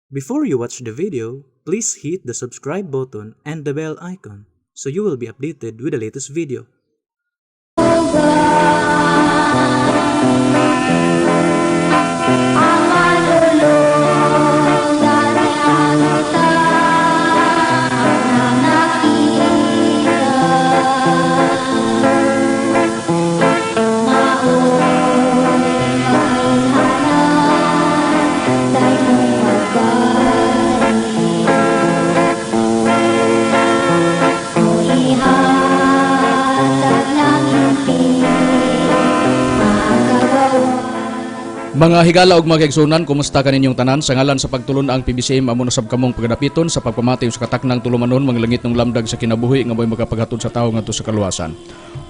Before you watch the video, please hit the subscribe button and the bell icon so you will be updated with the latest video. Mga higala og mga kaigsunan, kumusta kaninyong tanan? Sa ngalan sa pagtulon ang PBCM, amo na sab kamong pagadapiton sa pagpamati sa kataknang tulumanon, mga langit ng lamdag sa kinabuhi nga mo'y makapaghatod sa tawo ngadto sa kaluwasan.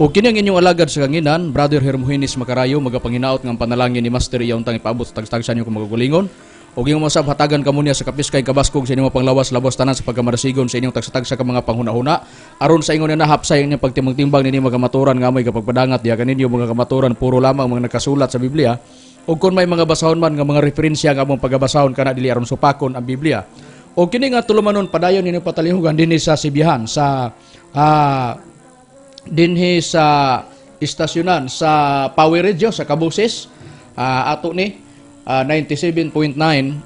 O kini ang inyong alagad sa kanginan, Brother Hermogenes Macarayo, magapanginaot nga ang panalangin ni Master iya untang ipaabot sa tagtag sa inyong kamagagulingon. O gingon masab hatagan kamo niya sa kapiskay kabaskog sa inyong panglawas labos tanan sa pagkamarasigon sa inyong tagsa-tagsa ka mga panghuna-huna aron sa ingon na hapsay ang inyong pagtimbang-timbang nini mga kamaturan nga amoy kapagpadangat diha kaninyo mga kamaturan puro lamang mga nakasulat sa Biblia. O kung may mga basahon man nga mga referensya nga among pagabasahon kana dili aron supakon ang Biblia. O kini nga tulumanon padayon ninyo patalihugan dinhi sa Sibihan sa dinhi sa istasyonan sa Power Radio sa Kabuses, ato ni 97.9.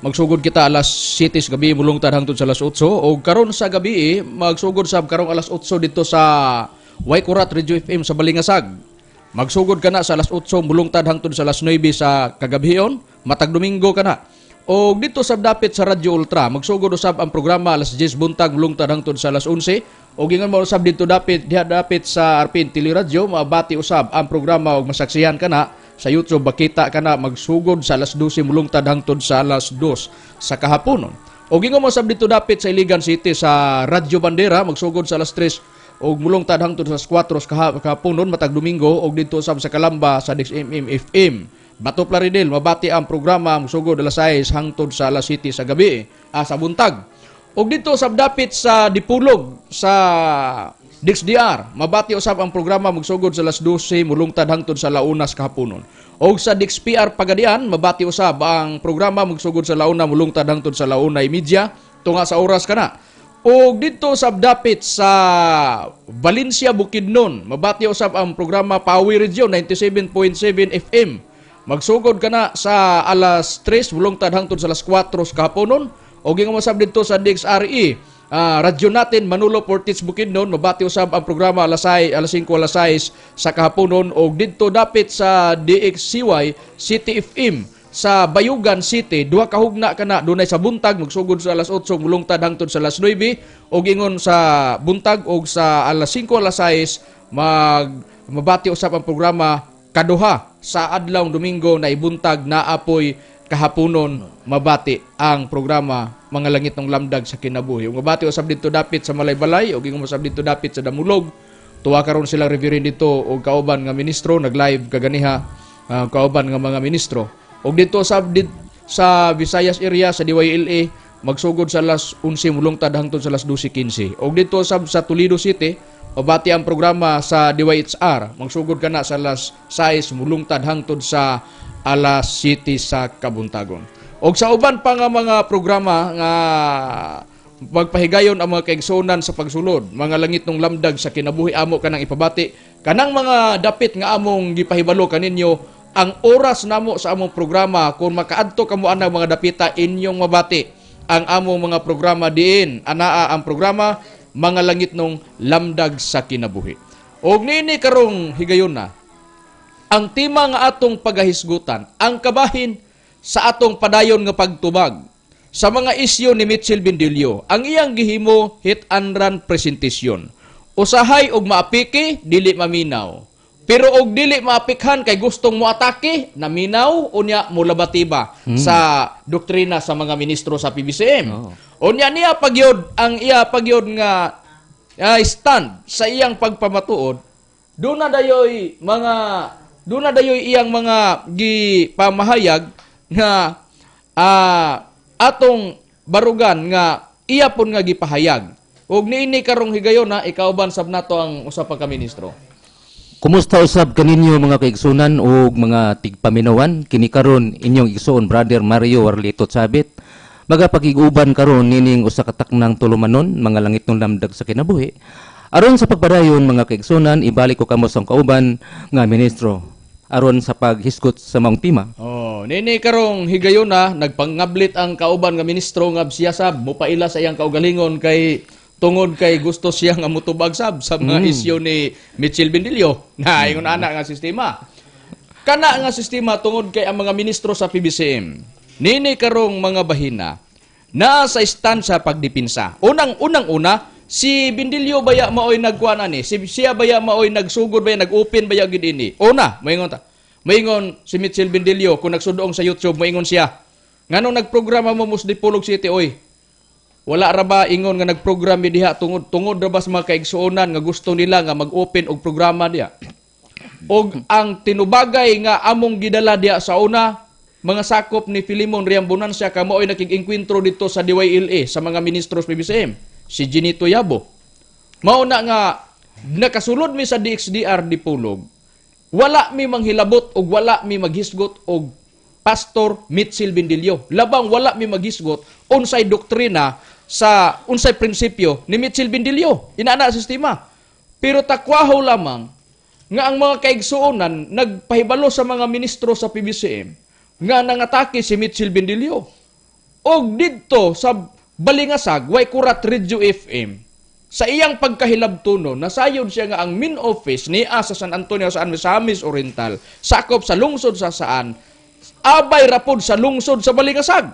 Magsugod kita alas 7 sa gabi mulungtad hangtod sa alas 8, o karon sa gabi magsugod sab karong alas 8 dito sa Waikurat Radio FM sa Balingasag. Magsugod ka na sa alas 8 mulungtad hangtod sa alas 9 sa kagabhion, matag Domingo ka na. O dito sa dapit sa Radyo Ultra, magsugod usab ang programa alas 10 buntag mulungtad hangtod sa alas 11. O gingon mo usab dito dapit diha dapit sa Arpin Teleradyo, mabati usab ang programa og masaksihan ka na sa YouTube, bakita ka na magsugod sa alas 12 mulungtad hangtod sa alas 2 sa kahaponon. O gingon mo usab dito dapit sa Iligan City sa Radyo Bandera, magsugod sa alas 3 og mulungtad hangtod sa 4 sa kahaponon matag Domingo, og dito usab sa Kalamba sa DXMM FM. Bato Plaridel, mabati ang programa magsugod alas 6 hangtod sa alas 7 sa gabi, sa buntag. Og dito usab dapit sa Dipulog sa DXDR, mabati usab ang programa magsugod sa alas 12 mulungtad hangtod sa launa sa kahaponon. Og sa DXPR Pagadian, mabati usab ang programa magsugod sa launa mulungtad hangtod sa 1:30 tunga sa oras kana. Og dito sa dapit sa Valencia Bukidnon, mabati usab ang programa Pawi Radio 97.7 FM. Magsugod kana sa alas 3 mulungtad hangtod sa alas 4 sa kahaponon. Og ingon usab dito sa DXRE, radyo natin Manolo Fortich Bukidnon, mabati usab ang programa alas 6, alas 5, alas 6 sa kahaponon. Og dito dapit sa DXCY City FM sa Bayugan City, duha ka hugna kana, dunay sa buntag magsugod sa alas 8 mulungtad hangtod sa alas 9, og ingon sa buntag og sa alas 5, alas 6 mag mabati usab ang programa kaduha sa adlaw Domingo na ibuntag na apoy kahaponon mabati ang programa Mga Langit ng Lamdag sa Kinabuhi. Ug mabati usab dito dapit sa Malaybalay, ug ingon usab dito dapit sa Damulog. Tuwa karon sila reverend dito og kauban nga ministro nag-live kaganiha, kauban nga mga ministro. Og dito sa Visayas area sa DYLA magsugod sa alas 11 mulungtad hangtod sa alas 12:15. Og dito sa Toledo City mabati ang programa sa DYHR magsugod kana sa alas 6 mulungtad hangtod sa alas 7 sa kabuntagon. Og sa uban pa nga mga programa nga magpahigayon ang mga kaigsunan sa pagsulod, Mga Langit ng Lamdag sa Kinabuhi, amo kanang ipabati kanang mga dapit nga among gipahibalo kaninyo ang oras namo sa among programa. Kung makaadto kamo anang mga dapita, inyong mabati ang among mga programa diin anaa ang programa Mga Langit ng Lamdag sa Kinabuhi. Og niini karong higayon na ang tema nga atong pagahisgutan, ang kabahin sa atong padayon nga pagtubag sa mga isyu ni Mitchell Bendillo, ang iyang gihimo hit and run presentation. Usahay og maapiki, dili maminaw. Pero og dili maapikhan kay gustong moatake, naminaw, unya mulabatiba sa doktrina sa mga ministro sa PBCM. Unya niya pagyod ang iya pagyod nga stand sa iyang pagpamatuod, doon na dayoy iyang mga gipamahayag nga atong barugan nga iya pon nga gipahayag. Ug niini karong higayon na ikauban sab nato ang usa pa ka ministro. Kumusta usab kaninyo mga kaigsunan ug mga tigpaminawan? Kini karon inyong igsuon, Brother Mario Warlito Chabit. Magapakig-uban karon nining usa ka taknang tulumanon, mga langitnong lamdag sa kinabuhi. Aron sa pagpadayon, mga kaigsunan, ibalik ko kamo sa kauban nga ministro aron sa paghisgot sa maong tema. Oh, nini karong higayuna nagpangablit ang kauban nga ministro nga siya sab mopaila sa iyang kaugalingon kay tungod kay gusto siya nga mutubag sab sa mga isyu ni Mitchell Bendillo na ingon ana nga sistema. Kana nga sistema tungod kay ang mga ministro sa PBCM nini karong mga bahina naa sa stand sa pagdipinsa. Unang unang una, si Bendillo baya maoy nagkuan ani, si siya baya maoy nagsugod baya, nag-open baya gid ini. Una, moingon ta. Moingon si Mitchell Bendillo kung nagsudong sa YouTube, moingon siya. Nganong nagprograma mo mos Dipolog City, oy? Wala ra ba ingon nga nagprogram mi diha tungod tungod ra ba sa mga kaigsuonan nga gusto nila nga mag-open og programa diha? Og ang tinubagay nga among gidala diha sa una, mga sakop ni Filimon Riambonancia kamo ay nakig-engkwentro dito sa DYLA sa mga ministros PBCM, si Ginito Yabo. Mao na nga nakasulod mi sa DXDR Dipolog, wala mi manghilabot og wala mi maghisgot og Pastor Mitchell Bendillo. Labang wala mi maghisgot unsay doktrina sa unsay prinsipyo ni Mitchell Bendillo. Inaana sistema. Pero takwaho lamang nga ang mga kaigsuonan nagpahibalo sa mga ministro sa PBCM nga nangatake si Mitchell Bendillo. Og didto sa Balingasag, Way Kurat Radio FM, sa iyang pagkahilabtuno, nasayod siya nga ang main office niya sa San Antonio sa Misamis Oriental, sakop sa lungsod sa Saan, abay rapod sa lungsod sa Balingasag.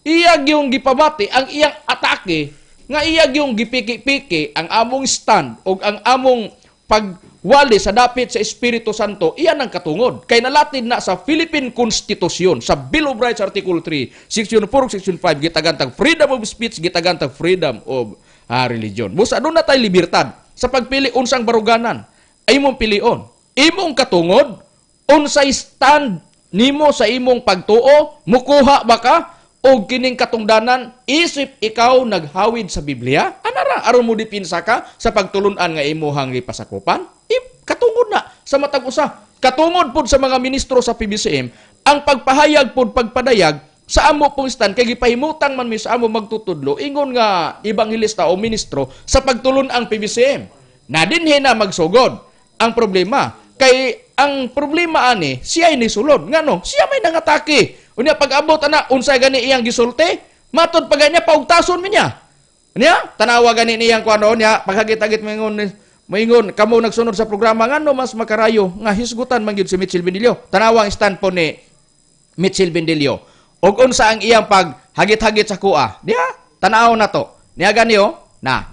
Iyag yung gipabati ang iyang atake nga iyag yung gipiki-piki ang among stand o ang among pagwali sa dapit sa Espiritu Santo, iyan ang katungod. Kay nalatid na sa Philippine Constitution, sa Bill of Rights Article 3, Section 4, Section 5, gitagantag freedom of speech, gitagantag freedom of religion. Busa doon na tayo libertad sa pagpili unsang baruganan ay imong pilion. Imong katungod, unsay stand nimo sa imong pagtuo, mukuha ba ka og kining katungdanan isip ikaw naghawid sa Biblia? Anara aron mo dipinsa ka sa pagtulun-an nga imuhang gipasakupan? Katungod na sa matag usa. Katungod pud sa mga ministro sa PBCM ang pagpahayag pud pagpadayag sa amo pong stand kay gipahimutang man mi sa amo magtutudlo ingon nga ebanghelista o ministro sa pagtulun ang PBCM. Na dinhi na magsugod ang problema kay ang problema ani siya ay nisulod ngano siya may nangatake. Unya pag-abot ana unsay gani iyang gisulti, matod pa gani paugtason mi niya. Niya tanawa gani niyang kuano niya paghagit-hagit moingon moingon kamo nagsunod sa programa ngano mas makarayo nga hisgutan man gyud si Mitchell Bendillo. Tanawa ang stand po ni Mitchell Bendillo. Og unsa ang iyang paghagit-hagit sa kuha. Diha tanaw na to. Niya gani oh na.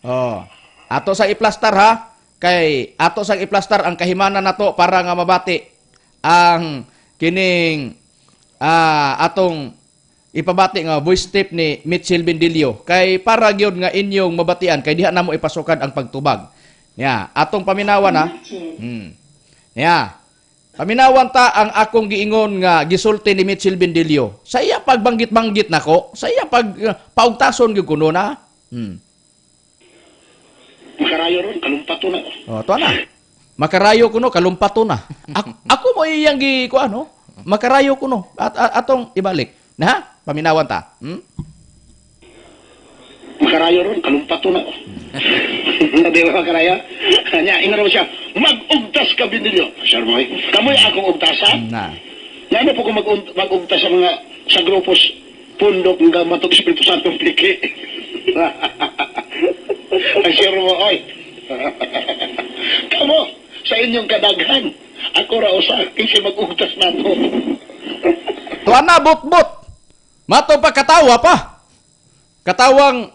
Oh. Ato sa iplastar ha, kay ato sa iplastar ang kahimanan nato para nga mabati ang kining atong ipabati nga voice tape ni Mitchell Bendillo kay para gyud nga inyong mabatian kay diha namo ipasukad ang pagtubag. Nya, atong paminawan ha. Nya. Paminawan ta ang akong giingon nga gisulti ni Mitchell Bendillo. Sa iya pagbanggit-banggit nako, sa iya pag paugtason gyud kuno na. Makarayo ron, kalumpato na. Oh, to na. Makarayo kuno, kalumpato na. Ako mo iyang gi kuan no? Makarayo kuno. At atong ibalik. Na, paminawan ta. Makarayo ron, kalumpato na. Di ba makarayo? Nya, ingaro siya, mag-ugtas ka Bendillo. Sir Moy, kamoy akong ugtasan. Na. Ngano po kung mag-ugtas sa mga sa grupos pundok nga matog Espiritu Santo pliki. Ang sir mo, oy. Kamo, sa inyong kadaghan, ako ra usa, kinsa mag-ugtas nato. Tuwa na, but-but. Mato pa katawa pa. Katawang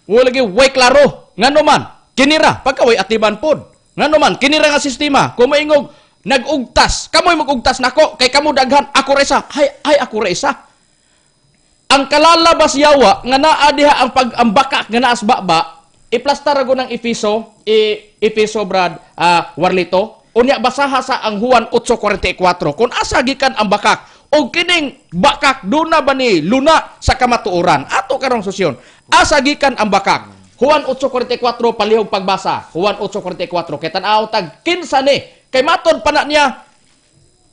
wala lagi way klaro. Ngano man, kinira pagka way atiman pod. Ngano man, kinira nga sistema. Kung maingog nag-ugtas, kamoy mag-ugtas nako kay kamo daghan, ako ra isa. Hay ay ako ra isa. Ang kalalabas yawa nga naa diha ang pag-ambakak nga naas baba, iplastar ago ng Efeso, Efeso Brad, Warlito. Unya basaha sa ang Juan 8:44 kung asa gikan ang bakak og kining bakak duna ba ni luna sa kamatuoran ato karong sesyon asa gikan ang bakak. Juan 8:44 palihog pagbasa. Juan 8:44 kay tan-aw tag kinsa ni kay matod pa na niya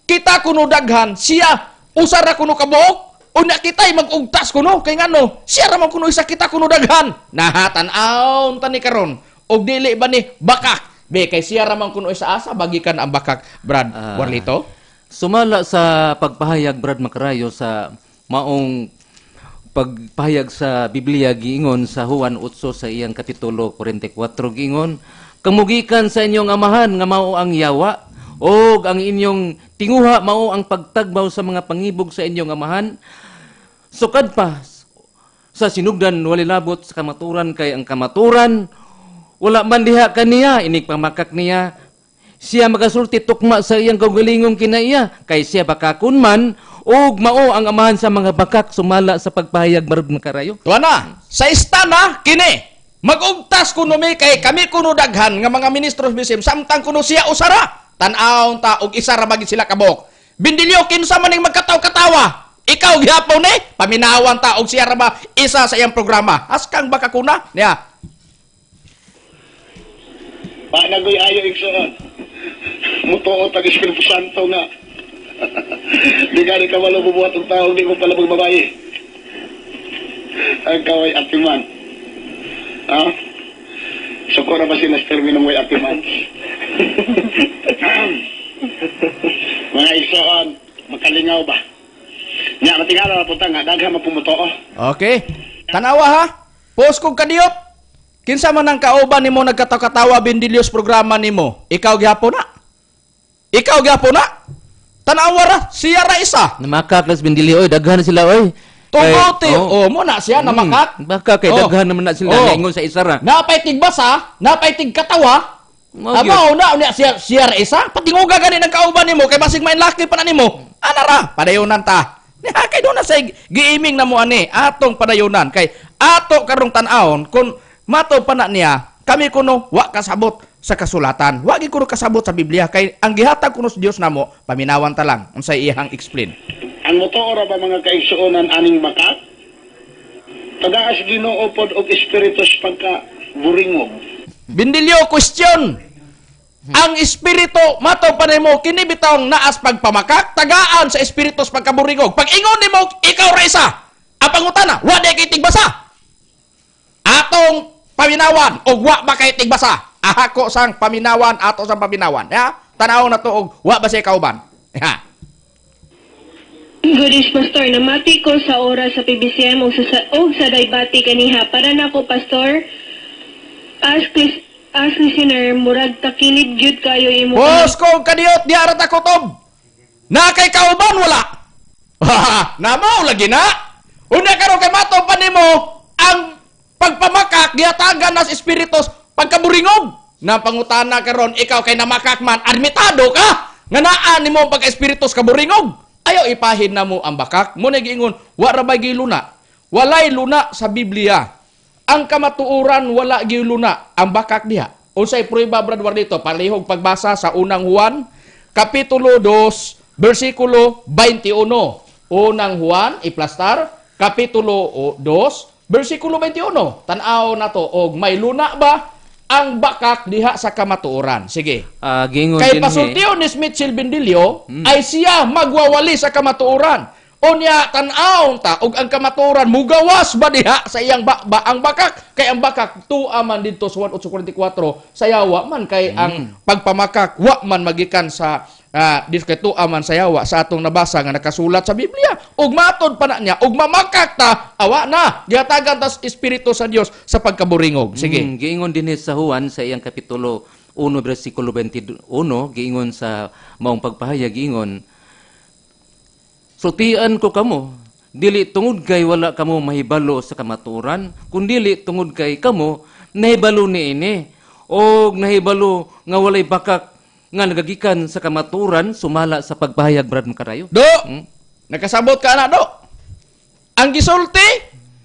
Kita kuno daghan, siya usa ra kuno kabuok. Unya kita'y mag-ugtas kuno kay ngano, siya ra man kuno isa, kita kuno daghan. Naha, tan-awon ta ni karon. Og dili ba ni bakak? Be kay siya ra man kuno isa, asa bagikan ang bakak, Brad Warlito? Sumala sa pagpahayag, Brad Makarayo, sa maong pagpahayag sa Biblia, giingon sa Juan 8 sa iyang kapitulo 44, giingon, "Kamugikan sa inyong amahan nga mao ang yawa, og ang inyong tinguha mao ang pagtagbaw sa mga pangibog sa inyong amahan. Sukad pa sa sinugdan wali labot sa kamaturan, kay ang kamaturan wala man diha kaniya. Inig pamakak niya siya magasulti tukma sa iyang kaugalingong kinaiya, kay siya bakakon man ug mao ang amahan sa mga bakak," sumala sa pagpahayag, Brad Makarayo. Tuwa na, sa istana kini mag-ugtas kuno mi kay kami kuno daghan nga mga ministros bisim, samtang kuno siya usara. Tan-awon ta og isa ra bagid sila kabok. Bindilyo, kinsa man ning magkataw-katawa? Ikaw gihapon ni paminawan ta og siya ra ba isa sa iyang programa. Askang baka kuna niya. Panagoy ayo, igsoon. Mutuo tag Espiritu Santo nga. Di gani ka walo bubuhat ng tao, di mo pala babae. Ang kaway atiman. Ha? Sukura ba sila sa termino mo'y atiman? Mga igsoon, makalingaw ba? Nya, matingala na punta nga, daghan mapumutuo. Okay. Tanawa ha. Post kog kadiyot. Kinsa man ang kauban nimo nagkataw-katawa, Bindilios, programa nimo? Ikaw gihapon na. Ikaw gihapon na. Tanawa ra, siya ra isa. Namakak las Bindilyo oy, daghan na sila oy. Tugote, oh. oh, mo na siya namakak. Baka kay daghan naman na sila naingon sa isa ra. Napay tigbasa, napay tigkatawa. Mao Amo na unya siya siya ra isa. Patinguga gani ng kauban nimo kay basig main laki pa na nimo. Ana ra, padayonan ta. Niya kay doon na say giiming na mo ani atong padayonan kay ato karong tan-awon kung mato pa na niya kami kuno wa kasabot sa kasulatan. Wa gi kuno kasabot sa Biblia kay ang gihatag kuno sa Dios namo, paminawan ta lang unsay iyang explain. Ang motoo ra ba, mga kaigsuonan, aning makak? Tagaas Ginoo pod og espiritus pagka buringog. Bindilyo, question. Ang espiritu, mato pa nimo, kini bitawng naas pagpamakak, tagaan sa espiritu sa pagkaburigog. Pag ingon nimo, ikaw ra isa. Ang pangutana, wa di kay tigbasa. Atong paminawan, og wa ba kay tigbasa? Ahako sang paminawan, ato sang paminawan. Ya? Tanaw na to og wa ba siya kauban? Ya. Good is, Pastor. Namati ko sa oras sa PBCM o sa Daybati kaniha. Para nako, Pastor, as listener, murag takilid gyud kayo imo. Pos ko kadiyot, di arat ako tob. Na kay kauban wala. Namaw lagi na. Unya karon kay mato pa nimo ang pagpamakak gihatagan nas espiritus pagkaburingog. Na pangutana karon, ikaw kay namakak man, admitado ka nga naa nimo ang pagka-espiritus kaburingog. Ayaw ipahin na mo ang bakak. Mo na giingon, wa ra bay giluna. Walay luna sa Biblia. Ang kamatuoran wala giluna ang bakak diha. Unsay prueba, Brad Warlito? Palihog pagbasa sa Unang Juan kapitulo 2 bersikulo 21. Unang Juan iplastar kapitulo 2 bersikulo 21. Tan-aw na to og may luna ba ang bakak diha sa kamatuoran. Sige. Giingon Kay dinhi. pasultiyo ni Smith Bindilyo ay siya magwawali sa kamatuoran. Unya tan-awon ta og ang kamatuoran mugawas ba diha sa iyang ba ang bakak, kay ang bakak tua man didto sa 1844 sa yawa man, kay ang pagpamakak wa man magikan sa dito kay tua man sa yawa sa atong nabasa nga nakasulat sa Biblia. Ug matod pa na niya og mamakak ta, awa na gihatagan tas espiritu sa Dios sa pagkaburingog. Sige. Giingon dinhi sa Juan sa iyang kapitulo 1 bersikulo 21, giingon sa maong pagpahayag, giingon, "Sultian ko kamo dili tungod kay wala kamo mahibalo sa kamatuoran, kundili tungod kay kamo nahibalo niini og nahibalo nga walay bakak nga nagagikan sa kamatuoran," sumala sa pagpahayag, Brad Makarayo. Do, nakasabot ka na, do. Ang gisulti,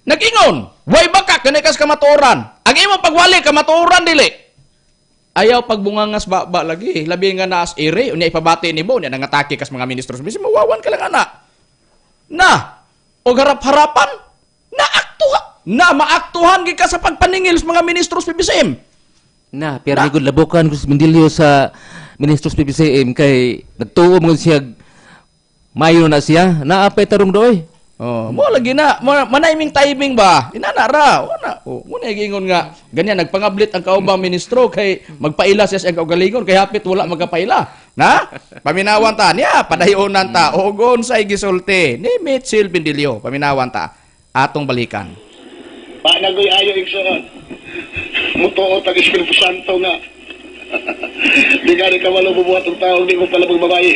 nag-ingon, way bakak kani kas kamatuoran. Ang imong pagwali kamatuoran dili. Ayaw pagbungangas ba, ba lagi, labi nga naas ere, unya ipabati nimo, unya nangatake kas mga ministro. Bisin mawawan ka lang ana. Na, og harap-harapan, na aktuha, na maaktuhan gid ka sa pagpaningil sa mga ministros PBCM. Na, pero gud labukan ko sa Mendilio sa ministros PBCM kay nagtuo mo siya. Mayo na siya, naapay tarong doy. Oh, mo lagi na, mo manay ming timing ba? Inana ra, wala. Oh, mo na giingon nga ganyan nagpangablit ang kaubang ministro kay magpaila siya sa iyang kaugalingon kay hapit wala magkapaila. Na? Paminawan ta niya, padayonan ta. Og unsay gisulti ni Mitchell Bindilio, paminawan ta. Atong balikan. Panagoy ayo igsoon. Mutuo tag Espiritu Santo nga. Di gani ka walo bubuhat ang tao, di mo pala magbabae.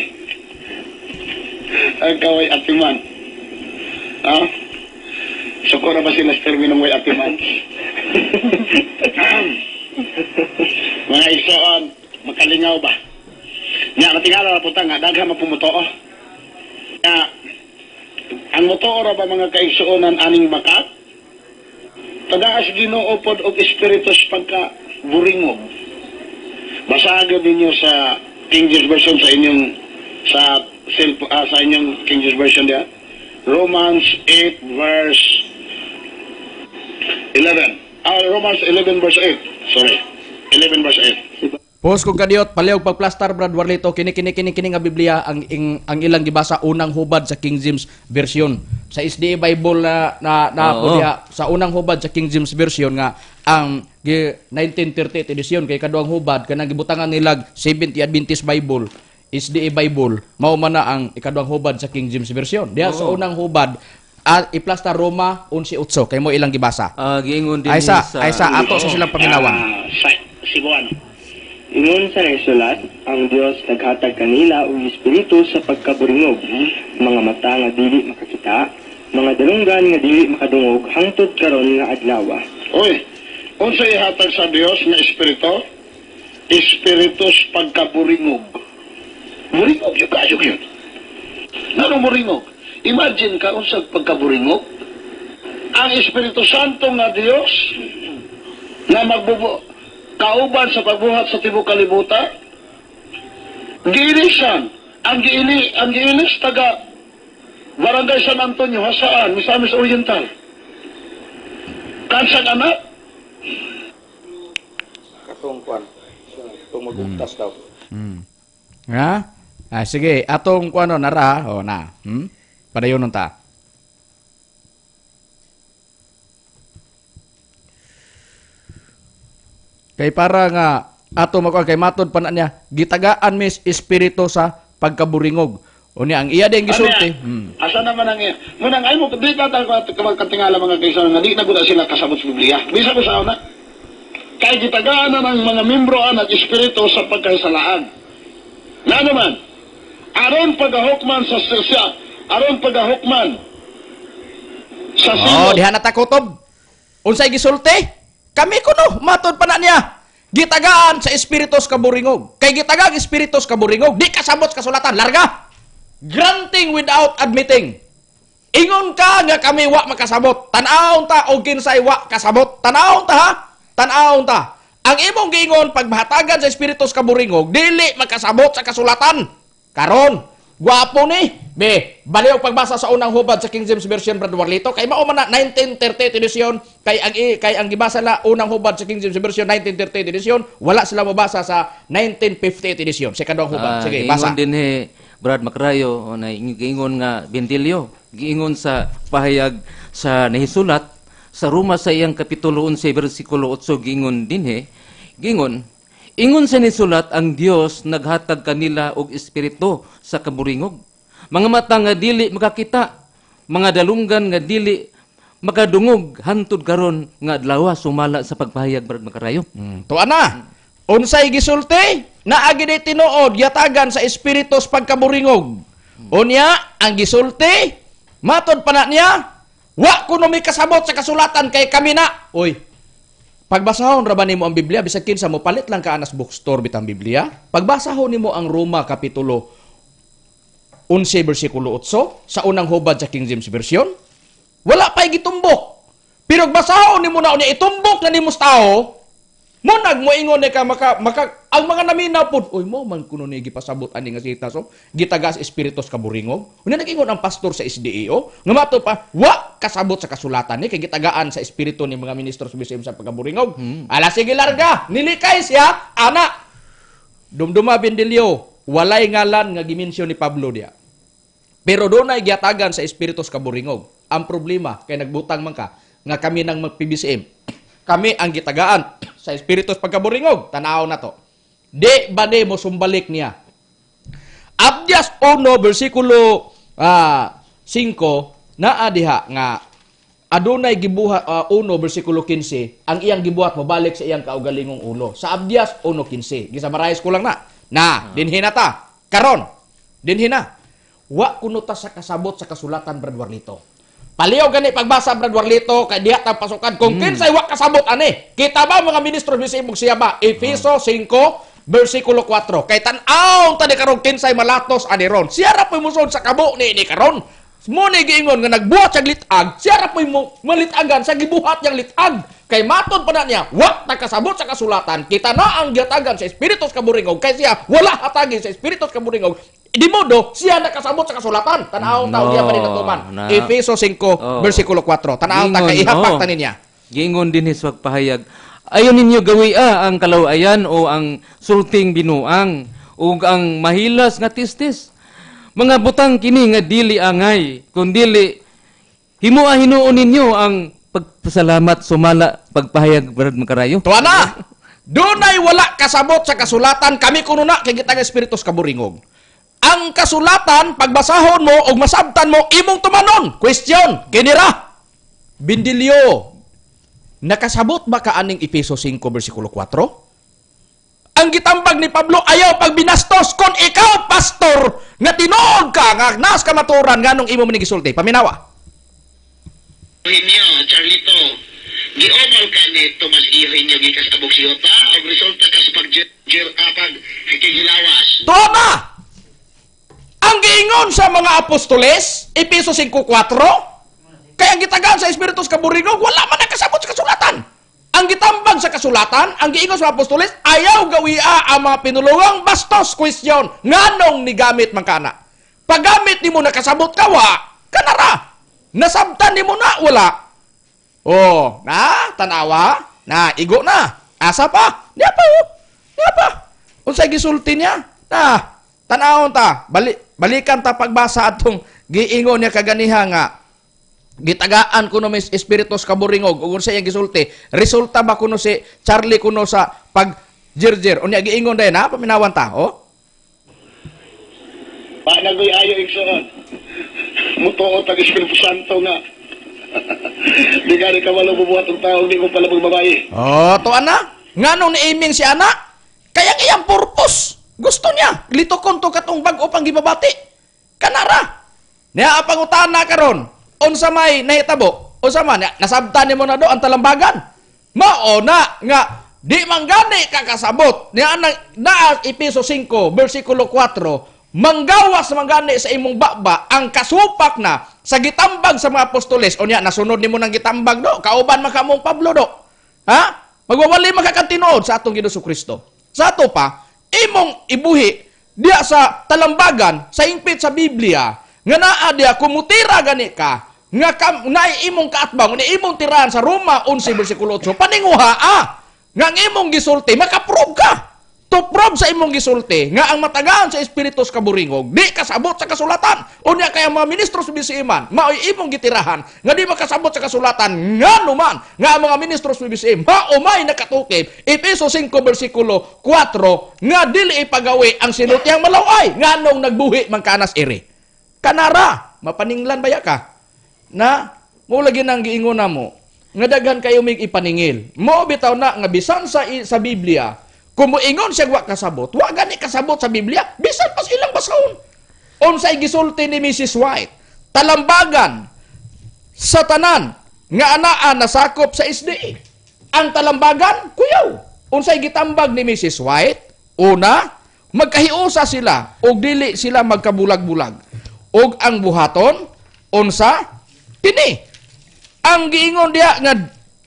Ang kaway atiman. Ha? Suko na ba sila sa terminong way atiman? Mga igsoon, makalingaw ba? Nga, matingala na punta nga, daghan mapumutuo. Nga, ang mutuo ra ba mga kaigsuonan aning bakat? Tagaas Ginoo pod og espiritus pagka buringog. Basagin ninyo sa King James Version sa inyong sa cell, sa inyong King James Version diya. Romans 8 verse 11. Romans 11 verse 8. Sorry. 11 verse 8. Post kong kadiyot, palihog pagplastar Brad Warlito, kini kini kini kini nga Biblia ang ang ilang gibasa unang hubad sa King James Version. Sa SDA Bible na na, na po diha, sa unang hubad sa King James Version nga ang 1938 edition kay kaduang hubad kanang gibutangan nilag 70 Adventist Bible, SDA Bible, mao man na ang ikaduhang hubad sa King James Version. Diha sa unang hubad, iplastar Roma 11:8 kay mo ilang gibasa. Giingon din Ay sa sa ay sa ato sa silang paminawan. Sa Cebuano. Ingon sa naisulat, ang Dios naghatag kanila og espiritu sa pagkaburingog, mga mata nga dili makakita, mga dalunggan nga dili makadungog hangtod karon nga adlaw. Oy, unsa ihatag sa Dios nga espiritu? Espiritus pagkaburingog. Buringog yung kayo yun. Ngano buringog? Imagine ka unsa pagkaburingog? Ang Espiritu Santo nga Dios na magbubu kauban sa pagbuhat sa tibuok kalibutan. Giilisan, ang giilis taga Barangay San Antonio, Hasaan, Misamis Oriental. Kansang anak, Katong kwan. Katong magugtas daw. Ha? Sige, atong kuano nara, oh na. Padayon ta. Kay para nga ato makuha kay matod pa na niya, gitagaan mis espiritu sa pagkaburingog. Unya ang iya din gisulti. Ano Asa naman ang iya? Munang ay mo, di ba tayo katingala mga kaisan nga di na gud sila kasabot sa Biblia. Bisa ko sa una. Kay gitagaan na ng mga membro anak espiritu sa pagkasalaan. Na naman, aron pagahukman sa siya, aron pagahukman sa Oh, silot. diha na ta kutob. Unsay gisulti? Kami kuno, matod pa na niya. Gitagaan sa espiritu sa kaburingog. Kay gitagaan espiritu sa kaburingog, di kasabot sa kasulatan, larga. Granting without admitting. Ingon ka nga kami wa makasabot. Tan-awon ta og kinsay wa kasabot. Tan-awon ta ha? Tan-awon ta. Ang imong giingon pag mahatagan sa espiritu sa kaburingog, dili makasabot sa kasulatan. Karon, gwapo ni. Be, baliw pagbasa sa unang hubad sa King James Version, Brad Warlito, kay mao man na 1938 edition, kay ang gibasa la unang hubad sa King James Version 1938 edition, wala sila mabasa sa 1958 edition. Sa ikaduhang hubad. Sige, basa. Giingon din he, Brad Macrayo, o na giingon nga Bentilio, giingon sa pahayag sa nahisulat sa Roma sa iyang kapitulo 11 bersikulo 8, giingon dinhi, giingon ingon sa nisulat ang Dios naghatag kanila og espiritu sa kaburingog, mga mata nga dili makakita, mga dalunggan nga dili makadungog hantud karon nga adlaw, sumala sa pagpahayag, Brad Macarayo. Tuwa na. Unsay gisulti? Naagi di tinuod yatagan sa espiritu sa pagkaburingog. Unya ang gisulti, matod pa na niya, wa kuno mi kasabot sa kasulatan kay kami na. Uy. Pagbasahon ra ba nimo ang Biblia bisag kinsa mo palit lang ka anas bookstore bitang Biblia? Pagbasahon nimo ang Roma kapitulo 11 bersikulo 8 sa unang hubad sa King James Version, wala pa'y gitumbok. Pero basahon nimo na unya itumbok na nimo sa tao, mo nagmoingon ni ka maka, maka ang mga namina pod, uy mo man kuno ni gipasabot ani nga sita so gitagas espiritus kaburingog. Unya nag-ingon ang pastor sa SDAO nga mato pa wa kasabot sa kasulatan ni kay gitagaan sa espiritu ni mga ministro sa BCM sa pagkaburingog. Ala sige larga, nilikay siya ana. Dumduma Bendilio, walay ngalan nga gimensyon ni Pablo diya. Pero dunay gihatagan sa espiritu sa kaburingog. Ang problema kay nagbutang man ka nga kami nang mag-PBCM. Kami ang gitagaan sa espiritu sa pagkaburingog. Tanaw na to. Di ba ni mo sumbalik niya? Abdias 1 bersikulo 5 naa diha nga adunay gibuhat, 1 bersikulo 15, ang iyang gibuhat mobalik sa iyang kaugalingong ulo. Sa Abdias 1:15, gisummarize ko lang na. Na, dinhi na ta. Karon, dinhi na. Wa kuno ta sa kasabot sa kasulatan, Brad Warlito. Paliw gani pagbasa, Brad Warlito, kay diha ta pasukan kung kinsay wa kasabot ani. Kita ba mga ministro bisag imong siya ba? Efeso 5 bersikulo 4. Kay tan-aw ta ni karon kinsay malatos ani ron. Siya ra po'y musod sa kabo ni ni karon. Mo ni giingon nga nagbuhat siya litag, siya ra po'y mo malitagan sa gibuhat niyang litag. Kay matod pa na niya, wa ta kasabot sa kasulatan, kita na ang gihatagan sa espiritu sa kaburingog, kay siya wala hatagin sa espiritu sa kaburingog. Di modo, siya nakasabot sa kasulatan. Tanaw ta, No, diya pa rin natuman. na. Efeso 5, bersikulo 4. Tanaw ta, kay Ingon, ihapak oh. ta niya. Giingon din sa pagpahayag. Ayon ninyo gawia ang kalawayan o ang sulting binuang ug ang mahilas nga testes. Mga butang kini nga dili angay, kundili himoa hinuon ninyo ang pagpasalamat sumala pagpahayag, Brad Makarayo. Tuwa na! Dunay wala kasabot sa kasulatan, kami kuno na kay gitang espiritu sa kaburingog. Ang kasulatan, pagbasahon mo og masabtan mo, imong tumanon. Question, kinira. Bindilyo, nakasabot ba ka aning Efeso 5 versikulo 4? Ang gitambag ni Pablo, ayaw pag binastos. Kung ikaw, pastor, nga tinuod ka, nga nas kamaturan, nganong imo man gisulti? Paminawa. Eugenio, Charlito, giumal ka ni Tomas Eugenio gikas abog siyota og resulta ka sa pag pag hikigilawas. Tuwa na! Ang giingon sa mga apostoles, Efeso 5:4, kaya ang gitagaan sa Espiritu sa kaburingog, wala man nakasabot sa kasulatan. Ang gitambag sa kasulatan, ang giingon sa mga apostoles, ayaw gawia ang mga pinulungang bastos. Question, nganong nigamit man kana? Paggamit nimo nakasabot ka wa, kanara. Nasabtan nimo na wala. Oh, na tanawa, na igo na. Asa pa? Niya pa oh. Niya pa. Unsay gisulti niya? Na, tanawon ta, balikan ta pagbasa atong giingon niya kaganiha nga gitagaan kuno may espiritu sa kaburingog ug unsa iyang gisulti. Resulta ba kuno si Charlie kuno sa pag jirjir? Unya giingon dayon ha, paminawan ta, oh. Pa nagoy ayo igsoon. Mutuo tag Espiritu Santo nga. Di gani ka walo bubuhat og tao, di mo pala babae. Oh, tuan na. Nganong ni-aiming si ana? Kaya ang iyang purpose. Gusto niya. Litokon to katong bag-o pang gibabati. Kanara. Niya ang pangutana karon. Unsa may nahitabo? Unsa man nasabtan nimo na do ang talambagan. Mao na nga di man gani ka kasabot. Niya ang naa Efeso 5 bersikulo 4, manggawas man gani sa imong baba ang kasupak na sa gitambag sa mga apostoles. Unya nasunod nimo nang gitambag do, kauban man ka mong Pablo do. Ha? Magwawali man ka kang tinuod sa atong Ginoong Kristo. Sa ato pa, imong ibuhi diya sa talambagan, sa ingpit sa Biblia, nga naa diya kumutira gani ka, nga kam, naay imong kaatbang, ni imong tirahan sa Roma 11 bersikulo 8, paninguha nga ang imong gisulti, makaprove ka. To prove sa imong gisulti, nga ang matagaan sa Espiritu sa kaburingog, di kasabot sa kasulatan. Unya kaya mga ministro sa BCM man, mao'y imong gitirahan, nga di makasabot sa kasulatan, nga numan, nga ang mga ministro sa BCM, maumay nakatukib, Efeso 5 versikulo 4, nga dili ipagawi ang sinultihang malaway, nga nung nagbuhi man kanas iri. Kanara, mapaninglan baya ka? Na, mo lagi nang giingon na mo, nga daghan kayo mig ipaningil. Mo bitaw na nga bisan sa Biblia, kung moingon siya wa kasabot, wa gani kasabot sa Biblia, bisan pas ilang basahon. Unsay gisulti ni Mrs. White, talambagan sa tanan nga anaa nasakop sa SDA. Ang talambagan, kuyaw. Unsay gitambag ni Mrs. White? Una, magkahiusa sila og dili sila magkabulag-bulag. Og ang buhaton, unsa? Kini. Ang giingon diha nga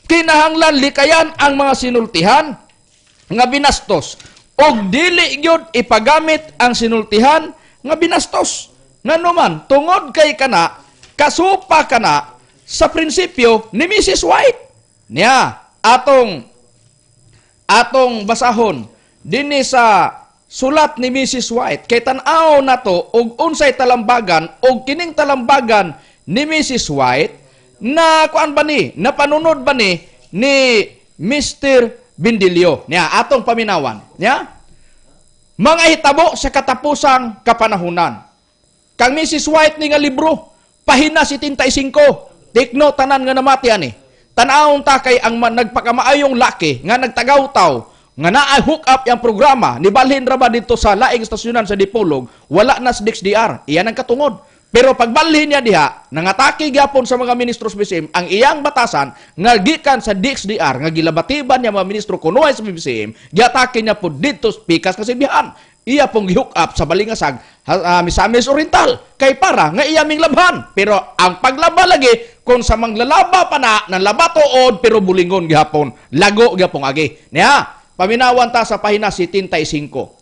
kinahanglan likayan ang mga sinultihan nga binastos og dili gyud ipagamit ang sinultihan nga binastos. Ngano man, tungod kay kana kasupa kana sa prinsipyo ni Mrs. White. Niya atong atong basahon dinhi sa sulat ni Mrs. White. Kay tan-aw nato og unsay talambagan, og kining talambagan ni Mrs. White na kuan ba ni, napanunod ba ni ni Mr. Bindilio? Niya atong paminawan. Niya mga hitabo sa katapusang kapanahunan. Kang Mrs. White ni nga libro, pahina 75. Take note tanan nga namati ani. Tan-awon ta kay ang nagpakamaayong laki nga nagtagaw-taw nga naa hook up yang programa ni balhin ra ba dito sa laing estasyonan sa Dipolog, wala na sa DXDR. Iyan ang katungod. Pero pagbalhin niya diha, nangatake gyapon sa mga ministro sa BCM ang iyang batasan nga gikan sa DXDR nga gilabatiban niya mga ministro kunuhay sa BCM, giatake niya po dito sa pikas Kasibihan. Iya pong gi-hook up sa Balingasag, Misamis Oriental, kay para nga iya ming labhan. Pero ang paglaba lagi kung sa manglalaba pa na nang laba tuod pero bulingon gihapon, lago gyapon agi. Niya, paminawan ta sa pahina 75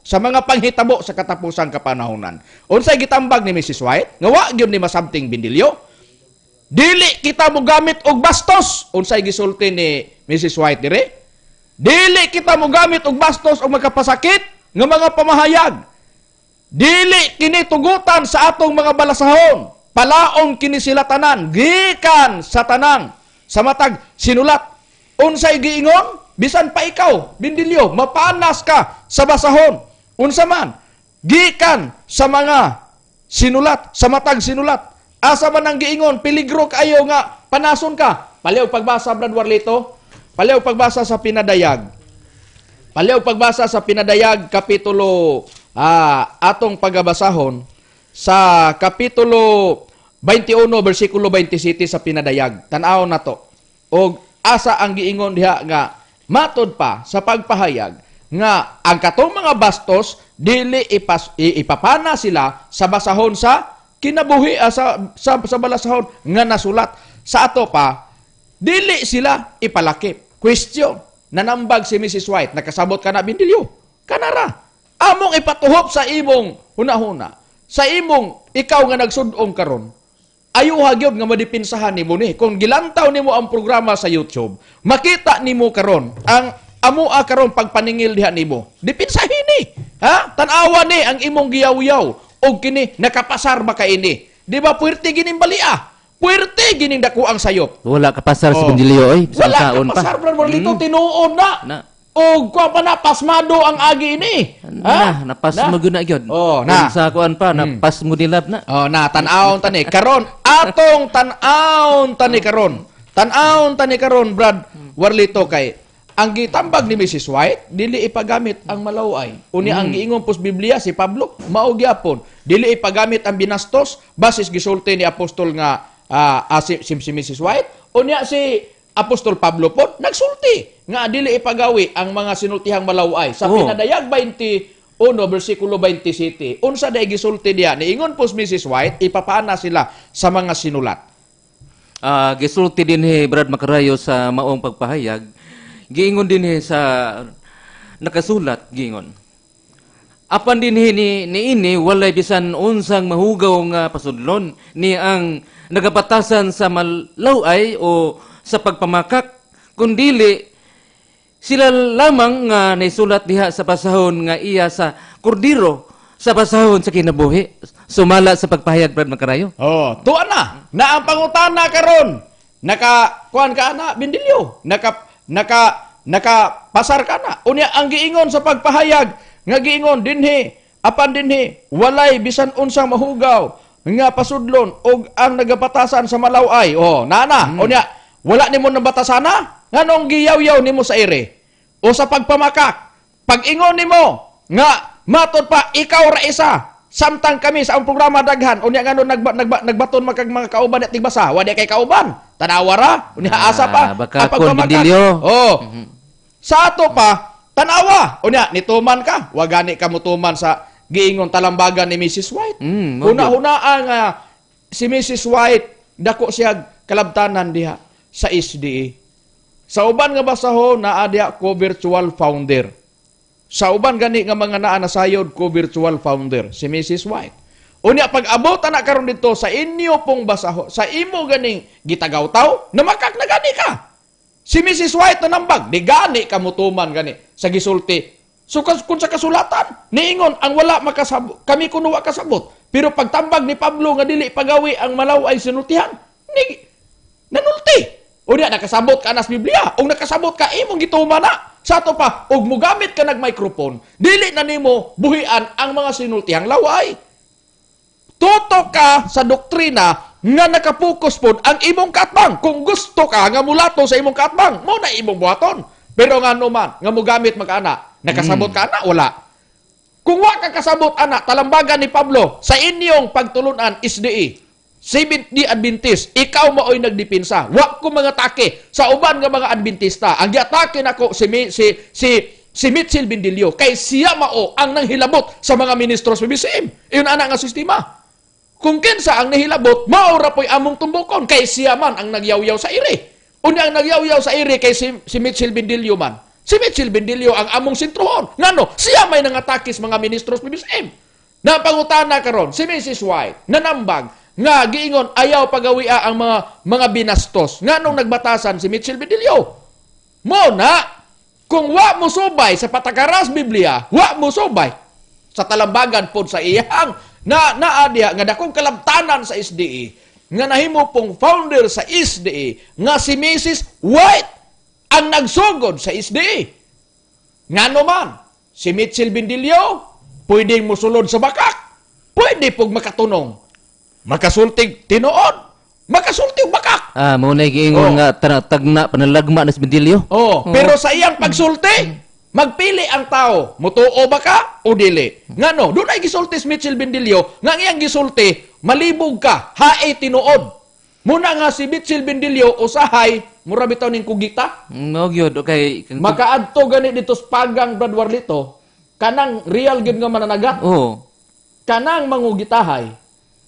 sa mga panghitabo sa katapusang kapanahonan. Unsay gitambag ni Mrs. White? Nga wa gyud ni masabting Bindilyo. Dili kita mogamit og bastos. Unsay gisulti ni Mrs. White dire? Dili kita mogamit og bastos o magkapasakit nga mga pamahayag. Dili kini tugutan sa atong mga balasahon. Palaong kini sila tanan gikan sa tanang sa matag sinulat. Unsay giingon? Bisan pa ikaw, Bindilyo, mapanas ka sa basahon. Unsa man? Gikan sa mga sinulat, sa matag sinulat. Asa man ang giingon, peligro kaayo nga panason ka. Paliw pagbasa, Brad Warlito. Paliw pagbasa sa Pinadayag. Paliw pagbasa sa Pinadayag kapitulo atong pagabasahon sa kapitulo 21 bersikulo 27 sa Pinadayag. Tan-aw na to. Og asa ang giingon diha nga matod pa sa pagpahayag nga ang katong mga bastos dili ipapana sila sa basahon sa kinabuhi, sa balasahon nga nasulat. Sa ato pa dili sila ipalakip. Question, nanambag si Mrs. White, nakasabot ka na, Bindilyo? Kanara. Among ipatuhop sa imong hunahuna, sa imong ikaw nga nagsudong karon. Ayuha gyud nga madipinsahan nimo ni. Kung gilantaw nimo ang programa sa YouTube, makita nimo karon ang amoa karon pagpaningil diha nimo. Dipinsahin ni. Ha? Tan-awa ni ang imong giyaw-yaw og kini nakapasar ba kaini? Di ba puwerte gining balia? Puwerte gining dako ang sayop. Wala ka pasar si Oh. Bindilyo oy, bisan Wala saon ka pa. pasar, Brad Warlito, tinuod na. Na. Og kuha pa na, pasmado ang agi ini. Na, napas mo gyud na gyud. Oh, na. Sa kuan pa, napas mo nilab na. Oh, na tan-awon tani karon, atong tan-awon tani karon. Tan-awon tani karon, Brad Warlito, kay ang gitambag ni Mrs. White dili ipagamit ang malaway. Unya ang giingon pos Biblia si Pablo mao gyapon dili ipagamit ang binastos basis gisulti ni apostol nga si Mrs. White. Unya si Apostol Pablo po nagsulti nga dili ipagawi ang mga sinultihang malaway sa Pinadayag 21 bersikulo 27. Unsa day gisulti diya? Niingon po si Mrs. White ipapana sila sa mga sinulat. Gisulti dinhi, Brad Makarayo, sa maong pagpahayag. Giingon dinhi sa nakasulat, giingon. Apan dinhi ni ini walay bisan unsang mahugaw nga pasudlon ni ang nagabatasan sa malaway o sa pagpamakak, kundili sila lamang nga naisulat diha sa basahon nga iya sa kordiro sa basahon sa kinabuhi. Sumala sa pagpahayag, Brad Makarayo. Oh, tuwa na. Na ang pangutana karon. Naka kuan ka na, Bindilyo. Naka naka naka pasar ka na. Unya ang giingon sa pagpahayag nga giingon dinhi apan dinhi walay bisan unsang mahugaw nga pasudlon og ang nagabatasan sa malaway. Oh, nana. Unya wala nimo nabatasana? Nganong giyaw-yaw nimo sa ere? O sa pagpamakak? Pag-ingon nimo nga matod pa ikaw ra isa samtang kami sa ang programa daghan, unya ngano nagbaton makag mga kauban at tigbasa, wa di kay kauban, tanawa ra unya, asa pa baka ang pagpamakak. kon Bindilyo. Oh, sa ato pa tanawa unya nituman ka, wa gani ka motuman sa giingon talambagan ni Mrs. White. Mao gyud. Huna-hunaa nga si Mrs. White dako siya kalabtanan diha sa SDA. Sa uban nga basahon naa diha ko virtual founder. Sa uban gani nga mga naa nasayod ko virtual founder si Mrs. White. Unya pag abot ana karon dito sa inyo pong basaho, sa imo ganing gitagaw-taw, namakak na gani ka. Si Mrs. White nanambag, di gani ka mutuman gani sa gisulti So kung sa kasulatan, niingon ang wala makasabot, kami kuno wa kasabot. Pero pagtambag ni Pablo nga dili pagawi ang malaway sinultihan, ni nanulti. O diya nakasabot ka nas Biblia, og nakasabot ka imong gituman na. Sa ato pa, og mugamit ka nag microphone, dili na nimo buhian ang mga sinultihang laway. Tutok ka sa doktrina nga nakapokus pod ang imong katbang. Kung gusto ka nga mulato sa imong katbang, mo na imong buhaton. Pero nga man, nga mugamit magana, nakasabot ka ana, wala. Kung wa ka kasabot ana, talambagan ni Pablo sa inyong pagtulunan SDA, Seventh-day Adventist, ikaw maoy nagdipinsa. Wa ko mga take sa uban nga mga Adventista. Ang giatake nako si si si si Mitchell Bindilio kay siya mao ang nanghilabot sa mga ministro sa BCM. Iyon ana nga sistema. Kung kinsa ang nahilabot, mao ra po'y among tumbokon kay siya man ang nagyawyaw sa iri. Unya ang nagyawyaw sa iri kay si Mitchell Bindilio man. Si Mitchell Bindilio ang among sentruhon. Ngano, siya may nangatakis mga ministro sa BBCM. Na pangutana karon si Mrs. White nanambag nga giingon ayaw pagawia ang mga binastos. Nganong nagbatasan si Mitchell Bindilio? Mo na kung wa mo subay sa patakaras Biblia, wa mo subay sa talambagan pod sa iyang na naa diha nga dakong kalabtanan sa SDA nga nahimo pong founder sa SDA nga si Mrs. White ang nagsugod sa SDA. Ngano man, si Mitchell Bindilio pwedeng musulod sa bakak, pwede pog makatunong, makasultig tinuod, makasultig bakak. Ah, mo na giingon nga tagna panalagma na si Bendilio. Oh, pero sa iyang pagsulti, magpili ang tao, mutuo ba ka o dili? Ngano, doon ay gisulti si Mitchell Bendilio, nga ang iyang gisulti, malibog ka, hae tinuod. Muna nga si Mitchell Bendilio usahay, mura bitaw ning kugita. No gyud, okay. Makaadto gani dito sa Pagang Brad Warlito, kanang real gyud nga mananagat, kanang mangugitahay.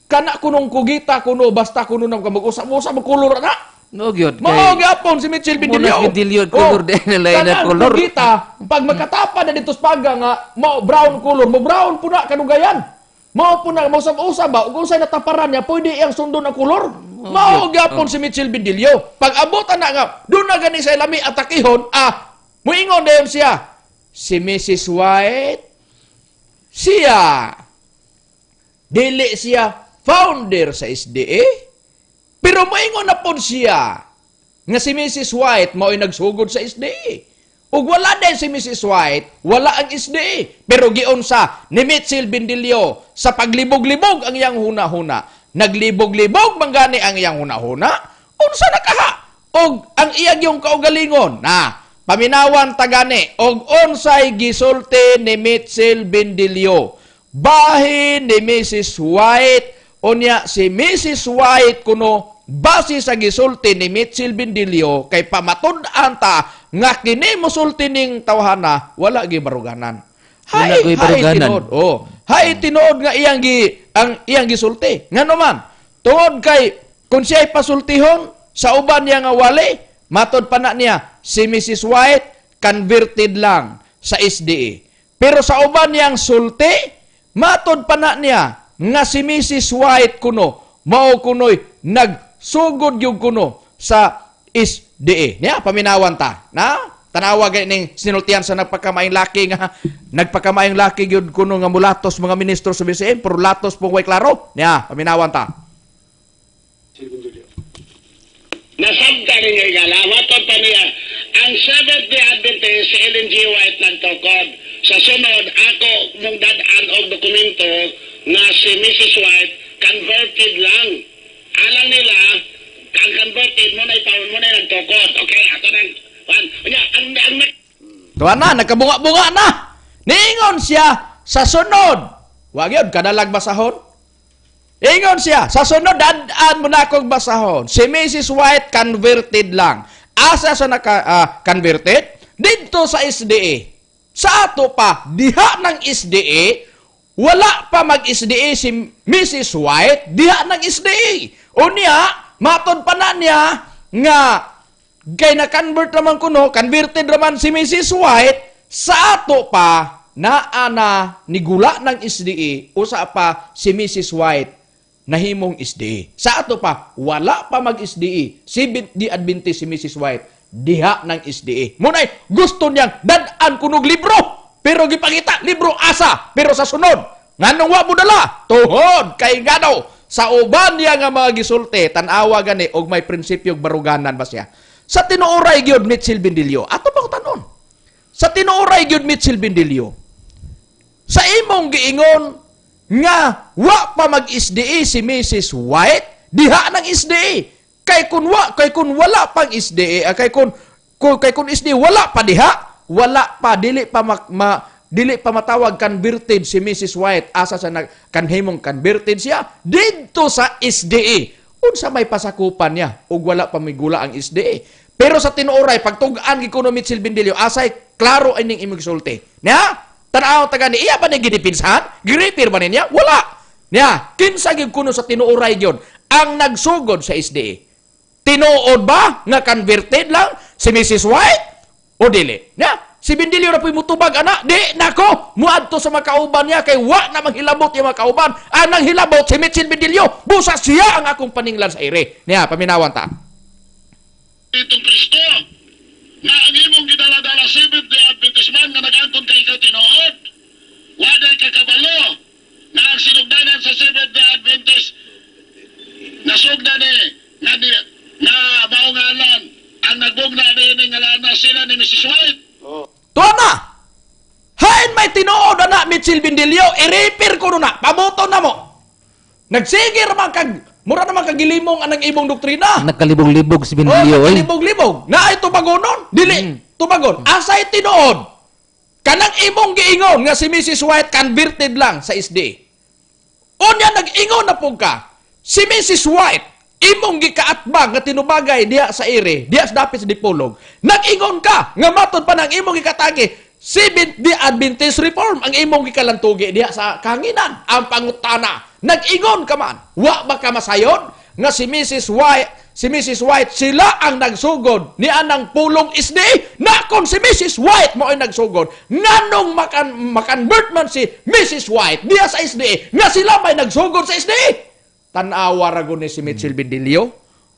Kana kunong kugita kuno basta kuno nang mag-usab-usab magkulor na. No gyud. Mao gyapon si Mitchell Bindilio. Muna si Bindilio, color din, lain na Kanang color. Kugita, pag makatapa na dito sa paga nga mao brown color, mo brown puna kadugayan. Mao puna mo usab-usab ba ug unsay nataparan niya pwede iyang sundon ang kolor. Mao gyapon si Mitchell Bindilio. Pag abot na nga, doon na gani sa lami atakihon, muingon dayon siya. Si Mrs. White siya dili siya founder sa SDA, pero moingon na pod siya nga si Mrs. White mao'y nagsugod sa SDA. Ug wala din si Mrs. White, wala ang SDA. Pero giunsa ni Mitchell Bindilio sa paglibog-libog ang iyang huna-huna. Naglibog-libog man gani ang iyang huna-huna, unsa na kaha? Og ang iyang yung kaugalingon na paminawan tagani og unsay gisulti ni Mitchell Bindilio. Bahin ni Mrs. White, unya si Mrs. White kuno base sa gisulti ni Mitchell Bindilio kay pamatud-an ta nga kini mosulti ning tawhana wala gi baruganan. Wala Hay, gi hay baruganan. tinuod. Oh, hay tinuod nga iyang gi ang iyang gisulti. Ngano man, tungod kay kung siya pasultihon sa uban niya nga wali, matod pa na niya si Mrs. White converted lang sa SDA. Pero sa uban niyang sulti, matod pa na niya nga si Mrs. White kuno mao kunoy nagsugod yung kuno sa SDA. Niya paminawan ta. Na tanawa gani ning sinultian sa nagpakamaing laki nga nagpakamaing laki gyud kuno nga mulatos mga ministro sa BCM pero latos pong way klaro. Niya paminawan ta. Nasabta ninyo igala, matod pa niya, ang Seventh-day Adventist, si Ellen G. White nagtukod. Sa sunod, ako mong dad-an og dokumento nga si Mrs. White converted lang. Alang nila, ang converted mo na ipawon mo na nagtukod. Okay, ato nang, wan. Unya, ang Tuwa na, nagkabunga-bunga na. Niingon siya sa sunod. Wag yun, kadalag basahon. Ingon siya, sa sunod, dad-an mo na akong basahon. Si Mrs. White converted lang. Asa sa naka converted? Dito sa SDA. Sa ato pa, diha ng SDA, wala pa mag-SDA si Mrs. White, diha ng SDA. Unya, matod pa na niya nga kay na-convert naman kuno, converted naman si Mrs. White, sa ato pa, naana nigula ng SDA, usa pa si Mrs. White nahimong SDA. Sa ato pa, wala pa mag-SDA. Si di Adventist si Mrs. White, diha ng SDA. Munay, gusto niyang dad-an kunog libro. Pero gipangita libro asa, pero sa sunod nganong wa mo dala? Tuhod kay ngano sa uban niya nga mga gisulti, tan-awa gani og may prinsipyo baruganan ba siya. Sa tinuoray gyud, Mitchell Bendilio, ato pa ko tanon. Sa tinuoray gyud, Mitchell Bendilio, sa imong giingon nga wa pa mag-SDA si Mrs. White, diha ng SDA. Kay kung wala pang SDA, kay kung SDA wala pa diha, wala pa dili pa matawag converted si Mrs. White. Asa sa nag kanhimong converted siya didto sa SDA? Unsa may pasakupan niya ug wala pa migula ang SDA? Pero sa tinuoray, pagtug-an gid kuno, Mitchell Bendilio, asay klaro ining imong gisulti niya? Tan-aw ta gani, iya ba ni gidipinsahan? Gi-refer ba niya? Wala niya. Kinsa gyud kuno sa tinuoray gyud ang nagsugod sa SDA? Tinuod ba nga converted lang si Mrs. White o dili? Nya, si Bendilio ra po'y mutubag ana, di nako muadto sa mga kauban niya kay wa na manghilabot yung mga kauban. Ang nanghilabot si Mitchell Bendilio, busa siya ang akong paninglan sa ire. Niya, paminawan ta. Itong Kristo na ang imong gidala-dala Seventh Day Adventist man nga nag-angkon kay ikaw tinuod, waday kakabalo na ang sinugdanan sa Seventh Day Adventist nasugda ni nga ni nga mao ngalan ang nagbugna ni ngalan na sila ni Mrs. White. Tuwa na! Hain may tinuod ana, Mitchell Bendilio, i-refer ko na, pabuto na mo. Nagsige raman kag, mura naman kag gilimong anang imong doktrina. Nagkalibog-libog si Oh, Bendilio oy. Libog-libog. Na ay tubagonon? Dili. Tubagon. Asay tinuod? Kanang imong giingon nga si Mrs. White converted lang sa SDA. Unya nag-ingon na pud ka. Si Mrs. White, imong gikaatbang nga tinubagay diha sa ere, diha sa dapit sa Dipolog. Nag-ingon ka nga matod pa ng imong gikatagi Seventh Day Adventist Reform ang imong gikalantugi diha sa kahanginan. Ang pangutana, nag-ingon ka man, wa ba ka masayod nga si Mrs. White sila ang nagsugod ni anang pulong SDA? Na kung si Mrs. White mo ay nagsugod, nganong makonvert man si Mrs. White diha sa SDA nga sila may nagsugod sa SDA? Tan-awa ra gud ni si Mitchell Bendilio.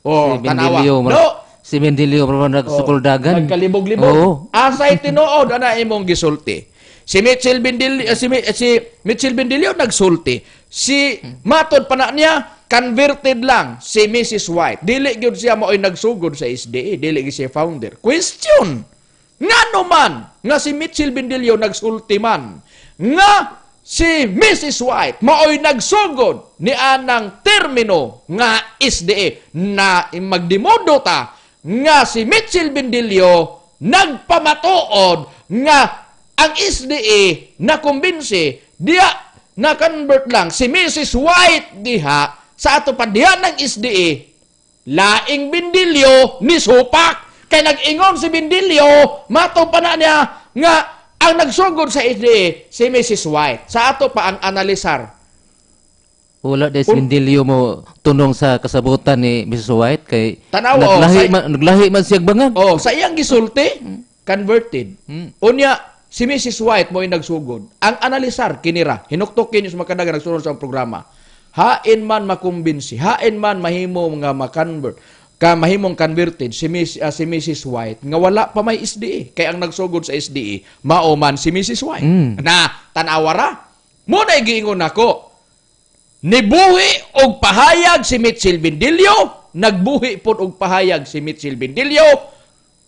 Oh, Si tanawa. Bendilio, No. Si Bendilio mura nagsukuldagan. Nagkalibog-libog. Oo. Asay tinuod ana imong gisulti? Si Mitchell Bendilio nagsulti. Si matod pa na niya converted lang si Mrs. White. Dili gyud siya mao'y nagsugod sa SDA, dili gyud siya founder. Question. Ngano man nga si Mitchell Bendilio nagsulti man nga si Mrs. White mao'y nagsugod ni anang termino nga SDA, na magdimodo ta nga si Mitchell Bendilio nagpamatuod nga ang SDA na kumbinsi diya na convert lang si Mrs. White diha sa ato pa diha ng SDA, laing Bendilio ni supak kay nag-ingon si Bendilio, mato pa na niya nga ang nagsugod sa SDA si Mrs. White? Sa ato pa ang analisar. Wala des Bendilio mo tunong sa kasabutan ni Mrs. White kay Tanawa, oh, naglahi man, naglahi man siyang bangag. Oh, sa iyang gisulti, converted. Unya, si Mrs. White mo nagsugod. Ang analisar kinira, hinuktok kinyo sa makadagan nagsunod sa programa. Hain man makumbinsi, hain man mahimo nga makonvert, ka mahimong converted si Mrs. White nga wala pa may SDA kay ang nagsugod sa SDA mao man si Mrs. White. Na tan-awa ra. Mo na giingon nako. Nibuhi og pahayag si Mitchell Bendilio, nagbuhi pod og pahayag si Mitchell Bendilio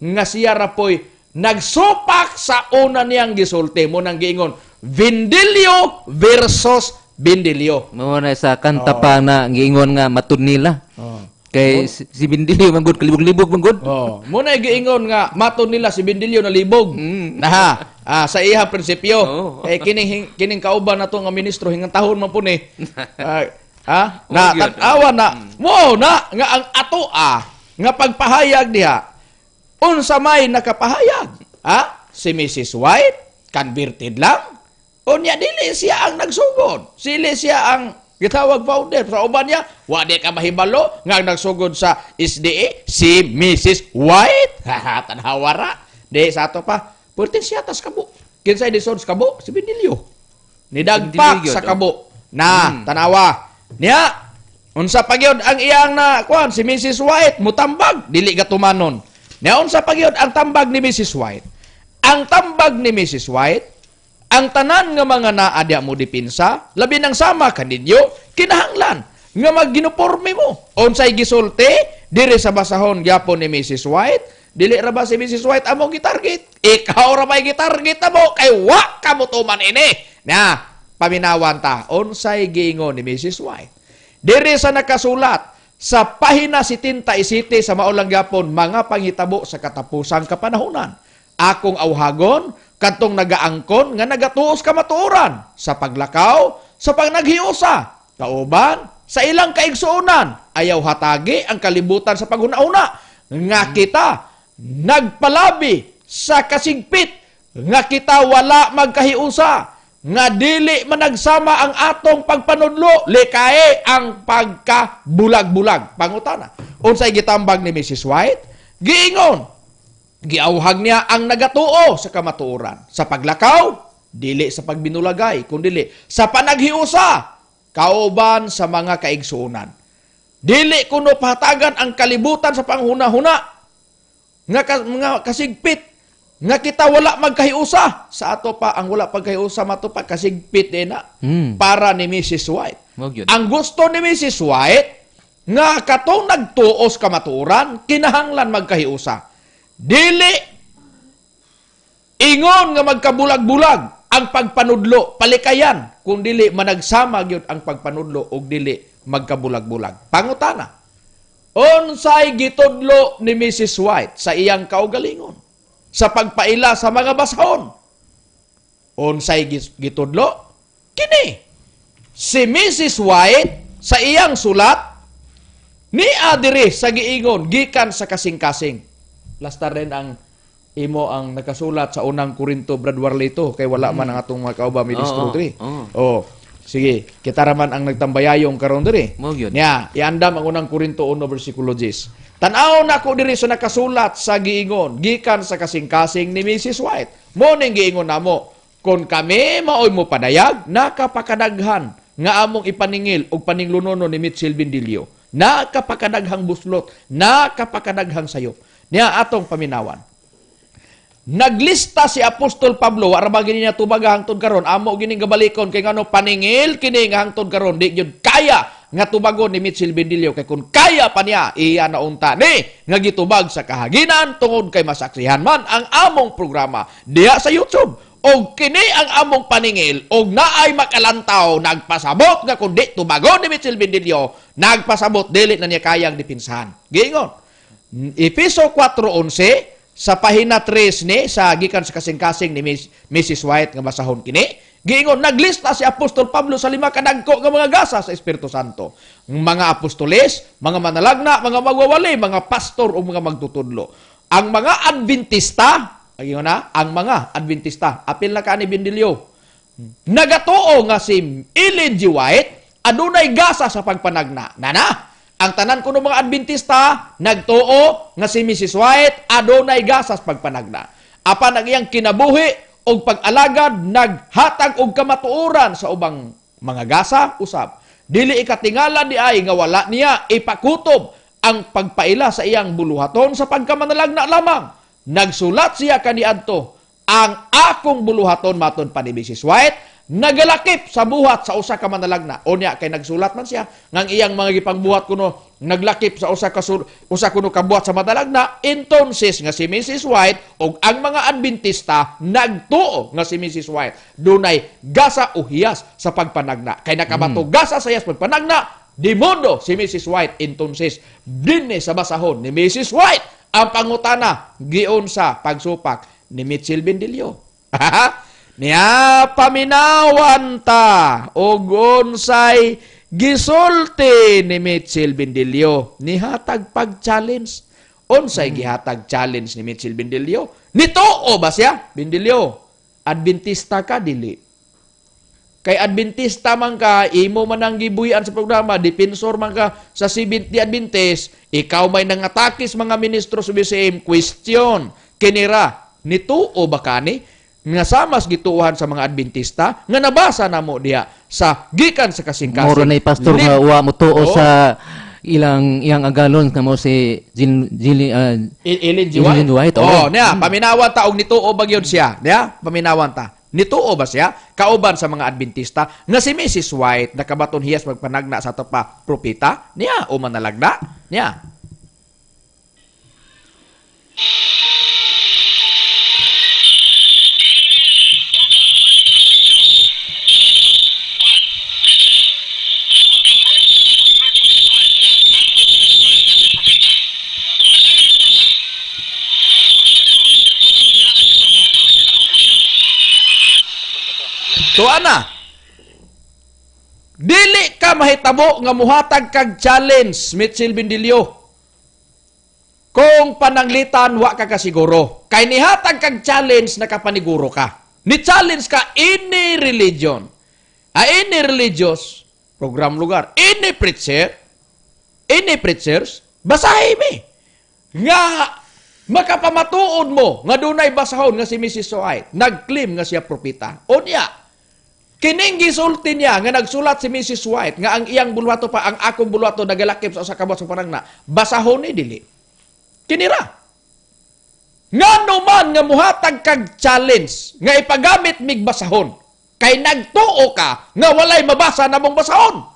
nga siya ra po'y nagsupak sa una niyang gisulti. Mo nang giingon Bendilio versus Bendilio. Mao na sa kanta pa na giingon nga matud nila. Kay si Bendilio man gud kalibog-libog man gud. Oh, mo na giingon nga matud nila si Bendilio nalibog. Naha, sa iha prinsipyo. Eh kining kining kauban na to nga ministro hingang tahon man po ni. Ah, na Oh, yun. tan-awa na. Mo na nga ang atoa nga pagpahayag diha. Unsa may nakapahayag? Ha? Si Mrs. White converted lang. Unya dili siya ang nagsugod. Sili siya ang gitawag founder. Sa uban niya, wa di ka mahibalo nga ang nagsugod sa SDA si Mrs. White. Haha, tanhawa ra. Di sa ato pa. Pwerte siya tas kabo. Kinsay disod sa kabo? Si Bendilio. Nidagpak Bendilio, sa do. kabo. Na, tanawa. Niya, unsa pa gyud ang iyang na kuan? Si Mrs. White mutambag, dili gatumanon. Niya, unsa pa gyud ang tambag ni Mrs. White? Ang tambag ni Mrs. White, Ang tanan nga mga naa diya mo dipinsa, labi nang sama kaninyo, kinahanglan nga magginuporme mo. Unsay gisulti diri sa basahon gyapon ni Mrs. White? Dili ra ba si Mrs. White among gitarget? Ikaw ra may gitarget mo kay wa ka mo tuman ini. Na, paminawan ta unsay giingon ni Mrs. White. Diri sa nakasulat sa pahina 77 sa maulang gyapon mga panghitabo sa katapusang kapanahunan. Akong awhagon kadtong nagaangkon nga nagatuos kamatuoran sa paglakaw, sa pagnaghiusa, kauban sa ilang kaigsuonan, ayaw hatagi ang kalibutan sa paghuna-una nga kita nagpalabi sa kasigpit nga kita wala magkahiusa, nga dili managsama ang atong pagpanudlo likae ang pagkabulag-bulag. Pangutana, unsay gitambag ni Mrs. White? Giingon, giawhag niya ang nagatuo sa kamatuoran sa paglakaw, dili sa pagbinulagay, kundili sa panaghiusa kauban sa mga kaigsuonan. Dili kuno pahatagan ang kalibutan sa panghuna-huna nga mga kasigpit nga kita wala magkahiusa. Sa ato pa ang wala pagkahiusa, mato pa kasigpit din na para ni Mrs. White. Mao gyud. Ang gusto ni Mrs. White nga katong nagtuos kamatuoran kinahanglan magkahiusa. Dili ingon nga magkabulag-bulag ang pagpanudlo, palikayan, kung dili managsama gyud ang pagpanudlo og dili magkabulag-bulag. Pangutana, unsay gitudlo ni Mrs. White sa iyang kaugalingon sa pagpaila sa mga basahon? Unsay gitudlo? Kini, si Mrs. White sa iyang sulat ni adiri sa giingon gikan sa kasing-kasing. Lasta rin ang imo ang nakasulat sa Unang Korinto, Brad Warlito, kay wala man ang atong mga kauban ministro diri. Oh. Sige, kita raman ang nagtambayayong karon diri. Mao gyud. Nya, iandam ang Unang Korinto 1 versikulo 10. Tan-aw nako diri sa nakasulat sa giingon gikan sa kasing-kasing ni Mrs. White. Mo ning giingon namo, kon kami maoy mo padayag, nakapakadaghan nga among ipaningil og paninglunono ni Mitchell Bendillo. Nakapakadaghang buslot, nakapakadaghang sayop. Nya atong paminawan. Naglista si Apostol Pablo, wala ba gini niya tubaga hangtod karon, amo gining gabalikon kay ngano paningil kini nga hangtod karon di gyud kaya nga tubagon ni Mitchell Bendillo, kay kun kaya pa niya iya na unta ni nga gitubag sa kahaginan tungod kay masaksihan man ang among programa diha sa YouTube. Og kini ang among paningil og naay makalantaw nagpasabot nga kun di tubagon ni Mitchell Bendillo, nagpasabot dili na niya kayang dipinsahan. Giingon Efeso 4:11 sa pahina 3 ni sa gikan sa kasing-kasing ni Mrs. White nga basahon kini. Giingon, naglista si Apostol Pablo sa 5 kadagko nga mga gasa sa Espiritu Santo. Mga apostoles, mga manalagna, mga magwawali, mga pastor o mga magtutudlo. Ang mga Adventista, ayun na, ang mga Adventista, apil na ka ni Bendillo, nagatuo nga si Ellen G. White adunay gasa sa pagpanagna. Nana, ang tanan kuno mga Adventista nagtuo nga si Mrs. White adunay gasa sa pagpanagna. Apan ang iyang kinabuhi og pag-alagad naghatag og kamatuoran sa ubang mga gasa usab. Dili ikatingala di ay nga wala niya ipakutob ang pagpaila sa iyang buluhaton sa pagkamanalagna lamang. Nagsulat siya kaniadto, ang akong buluhaton maton pa ni Mrs. White nagalakip sa buhat sa usa ka manalagna. Unya kay nagsulat man siya ngang iyang mga gipangbuhat kuno naglakip sa usa kuno kabuhat sa manalagna. Entonces nga si Mrs. White og ang mga Adventista nagtuo nga si Mrs. White dunay gasa o hiyas sa pagpanagna. Kay nakabato gasa sa hiyas pagpanagna, di modo si Mrs. White. Entonces dinhi sa basahon ni Mrs. White ang pangutana giun sa pagsupak ni Mitchell Bendillo. Niya paminawan ta og unsay gisulti ni Mitchell Bendillo nihatag pag-challenge. Unsay gihatag challenge ni Mitchell Bendillo? Nituo ba siya? Bendillo, Adventista ka dili? Kay Adventista man ka, imo man ang gibuhian sa programa, defensor man ka sa Seventh-day Adventist, ikaw may nangatakis mga ministro sa BCM, question, kinira, nituo ba kani? Nga samas gituohan sa mga Adventista, nga nabasa namo diha sa gikan sa kasing-kasing. Moro na pastor nga wa mo tuo Oo. sa ilang iyang agalon nga mo si Jin, Jilly, Ellen G. White. Ellen G. White, oo. Oh, niya, paminawan ta og nituo ba gyud siya. Niya, paminawan ta. Nituo ba siya kauban sa mga Adventista nga si Mrs. White nakabaton hiyas magpanagna sa ato pa propeta niya o manalagda niya? So ana, dili ka mahitabo nga muhatag kag challenge, Mitchell Bindilio. Kung pananglitan wa ka kasiguro. Kay nihatag kag challenge, nakapaniguro ka. Ni challenge ka any religion. A any religious program lugar, any preacher, any preachers, basahin mi. Nga makapamatuod mo nga dunay basahon nga si Mrs. White nag-claim nga siya propeta. Unya, kining gisulti niya nga nagsulat si Mrs. White nga ang iyang bulwato pa ang akong bulwato nagalakip sa usa ka buhat sa panagna, basahon ni dili. Kinira. Ngano man nga muhatag kag challenge nga ipagamit mig basahon kay nagtuo ka nga walay mabasa namong basahon.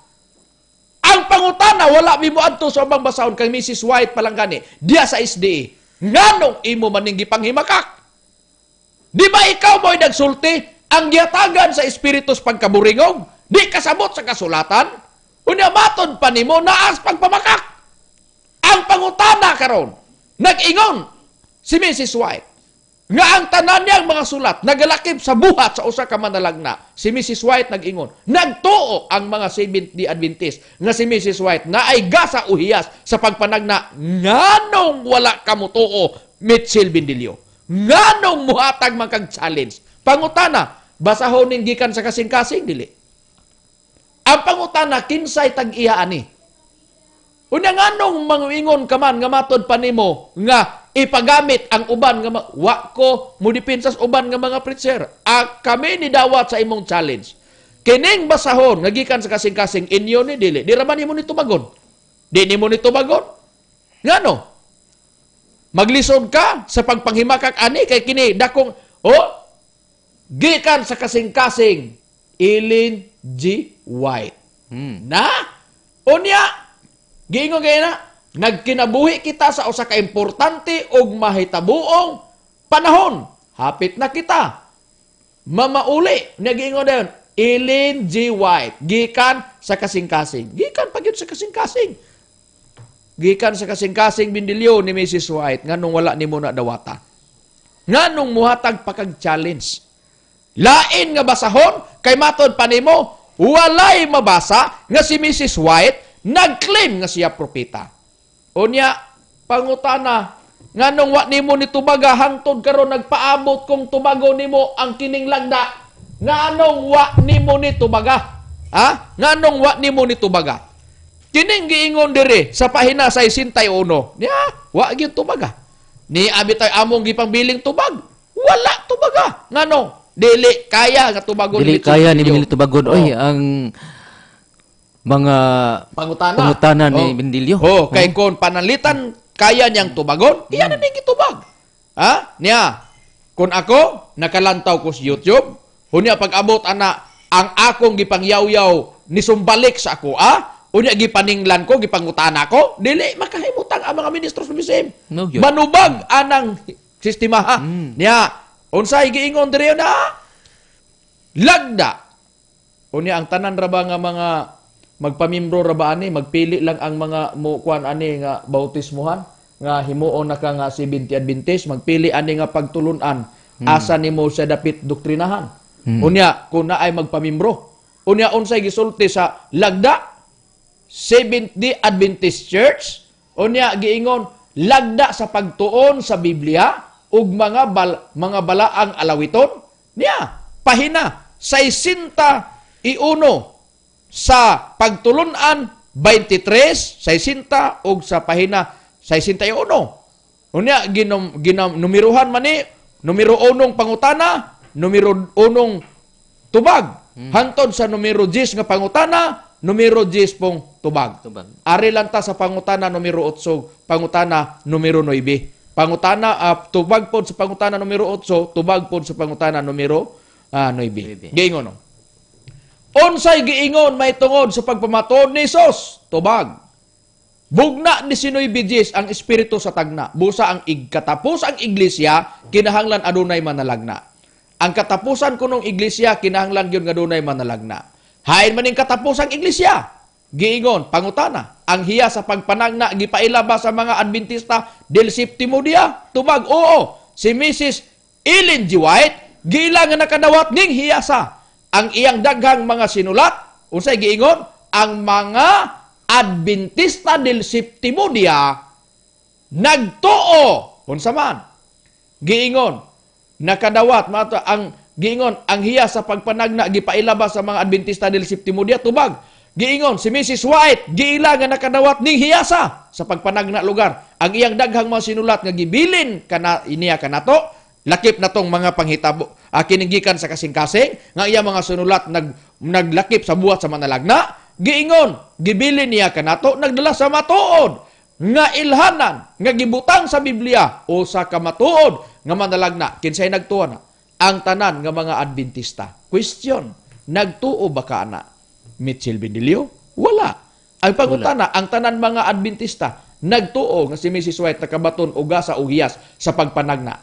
Ang pangutana, wala mi moadto sa ubang basahon kay Mrs. White pa lang gani diya sa SDA. Nganong imo maning gipanghimakak? Di ba ikaw mo'y nagsulti ang gihatagan sa espiritus pagkaburingog, di kasabot sa kasulatan? Unya matod pa nimo naas pagpamakak. Ang pangutana karon, nag-ingon si Mrs. White nga ang tanan niyang mga sulat nagalakip sa buhat sa usa ka manalagna. Si Mrs. White nag-ingon, nagtuo ang mga Seventh-day Adventist nga si Mrs. White na ay gasa uhiyas sa pagpanagna. Nganong wala ka motuo, Mitchell Bindilio? Nganong muhatag man kag challenge? Pangutana, basahon ning gikan sa kasing-kasing dili. Ang pangutana, kinsay tag-iya ani? Unya nganong mangingon ka man nga matod pa nimo nga ipagamit ang uban nga wa ko mo depensa sa uban nga mga preacher. Kami ni dawat sa imong challenge. Kining basahon nga gikan sa kasing-kasing inyo ni dili. Di ra man nimo ni tubagon. Di nimo ni tubagon. Ngano? Maglisod ka sa pagpanghimakak ani kay kini dakong oh gikan sa kasing-kasing Ellen G. White. Na unya giingon kay na nagkinabuhi kita sa usa ka importante ug mahitabuong panahon. Hapit na kita mamauli. Nagiingon dayon Ellen G. White gikan sa kasing-kasing. Gikan pa gyud sa kasing-kasing. Gikan sa kasing-kasing Bindilyo ni Mrs. White, nganong wala nimo na dawata? Nganong muhatag pa kag challenge? Lain nga basahon kay matod pa nimo walay mabasa nga si Mrs. White nag-claim nga siya propeta. Unya pangutana, nganong wa nimo ni tubaga hangtod karon nagpaabot kung tubago nimo ang kining lagda? Nganong wa nimo ni tubaga? Ha? Nganong wa nimo ni tubaga? Kining giingon diri sa pahina 61. Nya, wa gyud tubaga. Ni abi tay among gipangbiling tubag. Wala tubaga. Ngano? Dili kaya nga tubagon Dili kaya ni Bindilyo tubagon. Oy, ang mga pangutana, pangutana ni Bindilyo. Oh, kay kon pananglitan kaya niyang tubagon, iya na ning gitubag. Ha? Niya, kun ako nakalantaw ko sa YouTube, unya pag-abot ana ang akong gipangyaw-yaw ni sumbalik sa ako, ah? Unya gipaninglan ko, gipangutana ko, dili makahimutang ang mga ministro sa BCM. No, yun. Manubag anang sistema ha. Niya, unsay giingon diri na lagda. Unya ang tanan ra ba nga mga magpamimbro ra ba ani, magpili lang ang mga mo kuan ani nga bautismuhan nga himuon na ka nga Seventh-day Adventist, magpili ani nga pagtulunan asa nimo sa dapit doktrinahan. Unya kun naay magpamimbro. Unya unsay gisulti sa lagda Seventh-day Adventist Church? Unya giingon lagda sa pagtuon sa Biblia ug mga balaang alawiton. Niya pahina 61 sa pagtulunan 23, 60 ug sa pahina 61. Unya numerohan man ni numero 1 pangutana, numero 1 tubag. Hantod sa numero 10 nga pangutana, numero 10 pong tubag. Tubag. Ari lang ta sa pangutana numero 8, pangutana numero 9. Pangutana tubag pod sa pangutana numero 8, tubag pod sa pangutana numero 9. Giingon no. Unsay giingon may tungod sa pagpamatuod ni Hesus? Tubag. Bugna ni 19:10 ang espiritu sa tagna. Busa ang igkatapos ang iglesia, kinahanglan adunay manalagna. Ang katapusan kunong iglesia, kinahanglan gyud nga adunay manalagna. Hain man ning katapusang iglesia. Giingon, pangutana, ang hiya sa pagpanagna gipaila ba sa mga Adventista del Septimo Dia? Tubag, oo. Si Mrs. Ellen G. White, giila nga nakadawat ning hiyasa. Ang iyang daghang mga sinulat, unsay giingon? Ang mga Adventista del Septimo Dia nagtuo, unsa man giingon, nakadawat mato ang giingon, ang hiya sa pagpanagna gipaila ba sa mga Adventista del Septimo Dia? Tubag. Giingon, si Mrs. White giila nga nakadawat ning hiyasa sa pagpanagna lugar. Ang iyang daghang mga sinulat nga gibilin kana iniya kanato, lakip na tong mga panghitabo, kining gikan sa kasing-kasing nga iyang mga sinulat naglakip sa buhat sa manalagna. Giingon, gibilin niya kanato, nagdala sa matuod nga ilhanan nga gibutang sa Biblia o sa kamatuod nga manalagna. Kinsay nagtuo na? Ang tanan nga mga Adventista. Question, nagtuo ba ka ana, Mitchell Benilio? Wala. Ang pangutana, ang tanan mga Adventista nagtuo nga si Mrs. White nakabaton og gasa og hiyas sa pagpanagna?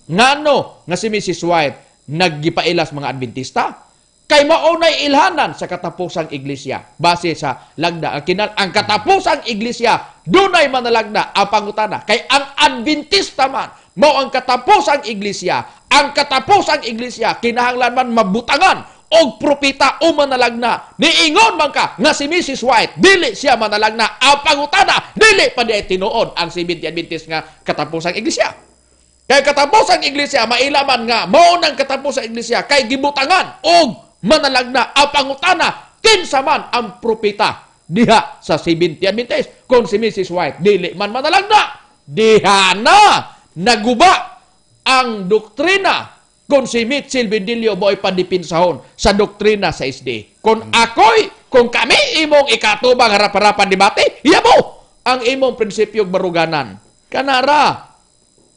Ngano nga si Mrs. White naggipailas mga Adventista? Kay mao nay ilhanan sa katapusang iglesia. Base sa lagda, ang katapusang iglesia dunay manalagna. Ang pangutana, kay ang Adventista man mao ang katapusang iglesia. Ang katapusang iglesia kinahanglan man mabutangan og propeta o manalagna. Niingon man ka nga si Mrs. White dili siya manalagna. Ang pangutana, dili pa di tinuod ang Seventh Adventist nga katapusang iglesia. Kay katapusang iglesia, mailaman nga mao nang katapusang iglesia kay gibutangan og manalagna. Ang pangutana, kinsa man ang propeta diha sa Seventh Adventist kung si Mrs. White dili man manalagna? Diha na naguba ang doktrina kung si Mitchell Bendilio mo'y padipinsahon sa doktrina sa SDA. Kung ako'y, kung kami imong ikatubang harap-harapan debate, yabo ang imong prinsipyong baruganan. Kanara.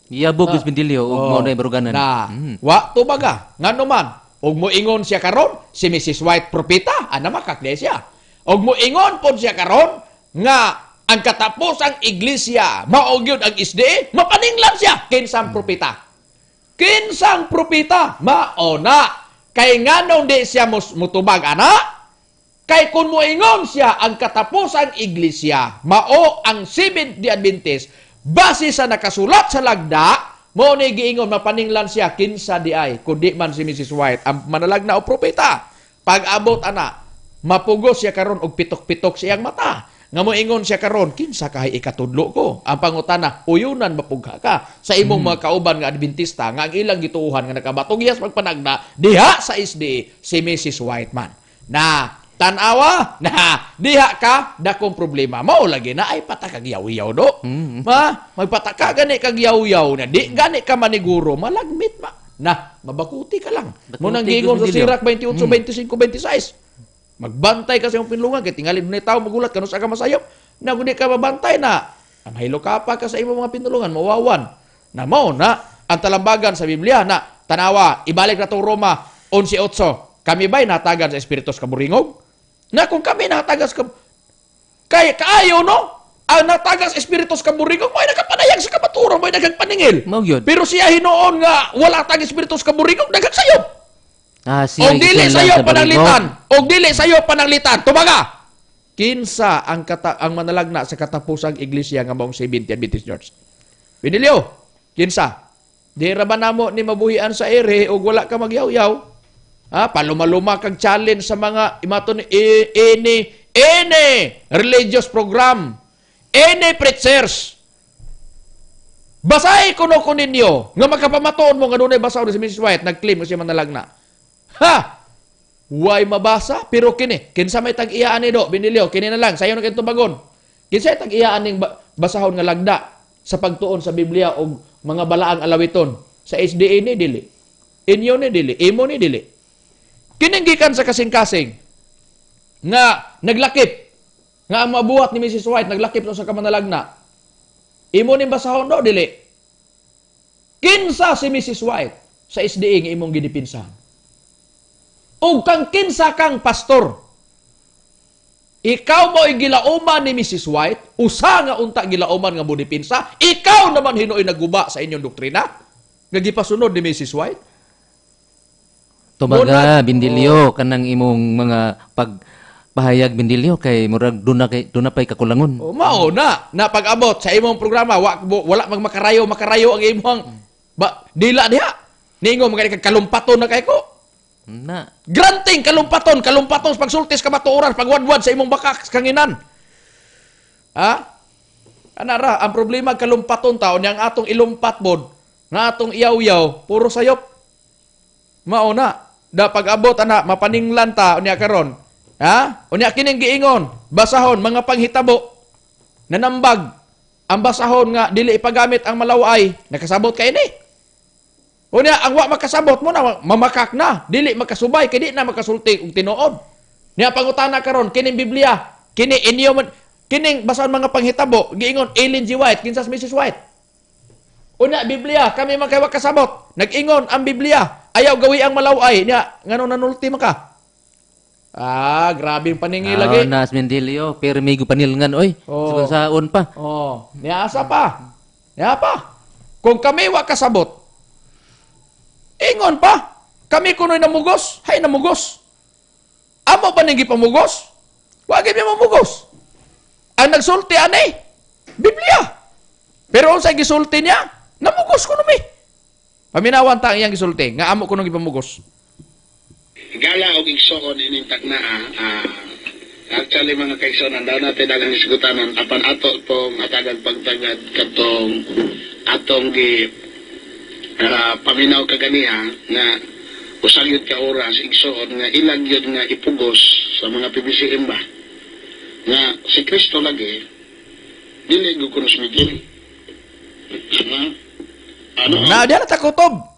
Yabog, Gus Bendilio, ug mao na baruganan. Na, wa tubaga. Ngano man, ug moingon siya karon si Mrs. White propeta, ana makakle siya. Ug moingon pod siya karon nga ang katapusang iglesia mao gyud ang SDA, mapaninglan siya kinsang propeta. Kinsang propeta mao na. Kay nganong di siya mutubag ana? Kay kung moingon siya ang katapusang iglesia mao ang Seventh Day Adventist base sa nakasulat sa lagda, mao ni giingon, mapaninglan siya kinsa di ay kundi man si Mrs. White ang manalagna o propeta. Pag-abot ana, mapugos siya karon og pitok-pitok siyang mata. Nga moingon siya karon, kinsa kahay ikatudlo ko? Ang pangutana, uyunan mapugha ka sa imong mga kauban nga Adventista nga ang ilang gituohan nga nakabatong hiyas magpanagna diha sa SDA si Mrs. White man. Na tanawa na diha ka dakong problema. Mao lagi na ay patakag yaw-yaw do. Ma, magpataka gani kag yaw-yaw na di gani ka maniguro, malagmit ma. Na mabakuti ka lang. Mo nang Bakuti, giingon sa Gus Medillo. Sirach 28, 25, 26. Magbantay ka sa imong pinulungan kay tingali dunay tawo magulat kanus ka masayop. Na kung di ka mabantay na, mahilo ka pa ka sa imong mga pinulungan, mawawan. Na mao na ang talambagan sa Biblia na tanawa, ibalik na tong Roma 11:8. Kami ba'y natagan sa espiritu sa kaburingog? Na kung kami natagan sa kay kaayo no? Ang natagan sa espiritu sa kaburingog mo'y nakapanayag sa kamatuoran, mo'y nagpaningil. Mao gyud. Pero siya hinuon nga wala tag espiritu sa kaburingog, daghang sayop. Ah, siya Og dili gisullan sayo sa baringog. pananglitan, og dili sayo pananglitan. Tubaga. Kinsa ang manalagna sa katapusang iglesia nga maong Seventh Adventist Church? Binilyo, kinsa? Di ra ba namo ni mabuhian sa ere og wala ka magyaw-yaw? Ha, palumaluma kag challenge sa mga imaton any religious program, any preachers. Basahi kuno ko ninyo nga makapamatuon mo nga dunay basahon si Mrs. White nag-claim nga siya manalagna. Ha! Way mabasa pero kini kinsa may tag-iyaan ni do, Binilyo, kini na lang sayo na kay tubagon. Kinsa tag-iyaan ning basahon nga lagda sa pagtuon sa Biblia og mga balaang alawiton? Sa SDA ni dili. Inyo ni dili, imo ni dili. Kining gikan sa kasing-kasing nga naglakip nga ang mabuhat ni Mrs. White naglakip sa kamanalagna. Imo ning basahon do dili. Kinsa si Mrs. White sa SDA nga imong gidipinsahan? Ug kang kinsa kang pastor. Ikaw mo gilauman ni Mrs. White, usa nga unta gilauman nga modipinsa, ikaw naman hinuoy naguba sa inyong doktrina nga gipasunod ni Mrs. White. Tumaga, Bindilyo, kanang imong mga pagpahayag, Bindilyo, kay murag duna kay duna pay kakulangon. O, mao na na pag-abot sa imong programa wala mag makarayo makarayo ang imong ba, dila diha. Ningo mga kalumpaton na kay ko. Na. Granting kalumpaton, kalumpaton sa pagsultis kamatuoran, pagwadwad sa imong bakak kanginan. Ha? Ana ra ang problema, kalumpaton taon yang atong ilumpat bod, nga atong iyaw-yaw, puro sayop. Mao na. Da pag-abot ana mapaninglan ta unya karon. Ha? Unya kining giingon, basahon mga panghitabo nanambag ang basahon nga dili ipagamit ang malaway, nakasabot kay ini. Unya ang wa makasabot mo na mamakak na, dili makasubay kay di na makasulti og tinuod. Nya pangutana karon kining Biblia, kini inyo man kining basahon mga panghitabo, giingon Ellen G. White, kinsa si Mrs. White. Unya Biblia, kami man kay wa kasabot. Nag-ingon ang Biblia, ayaw gawi ang malaway nya ngano nanulti man ka? Ah, grabe yung paningi lagi. Ah, nas Bindilyo, pirmi panilngan oy. Oh. Sa saon pa. Oh, niasa pa. Niya pa. Kung kami wa kasabot, ingon pa. Kami kuno'y namugos. Hay, namugos. Amo ba ning gipamugos? Wa gyud mi mamugos. Ang nagsulti ani, Biblia. Pero unsay gisulti niya? Namugos kuno mi. Paminawan ta ang iyang gisulti nga amo kuno gipamugos. Gala og igsoon ining taknaa, actually mga kaigsoon, daw natin daghang hisgutanan apan ato pong atagan pagtagad katong atong gi paminaw kaganiha nga usa gyud ka oras, igsoon, nga ilag gyud nga ipugos sa mga PBCM ba nga si Kristo lagi dili gyud kuno sumigil. Ha? Ano? Na diyan na takutob.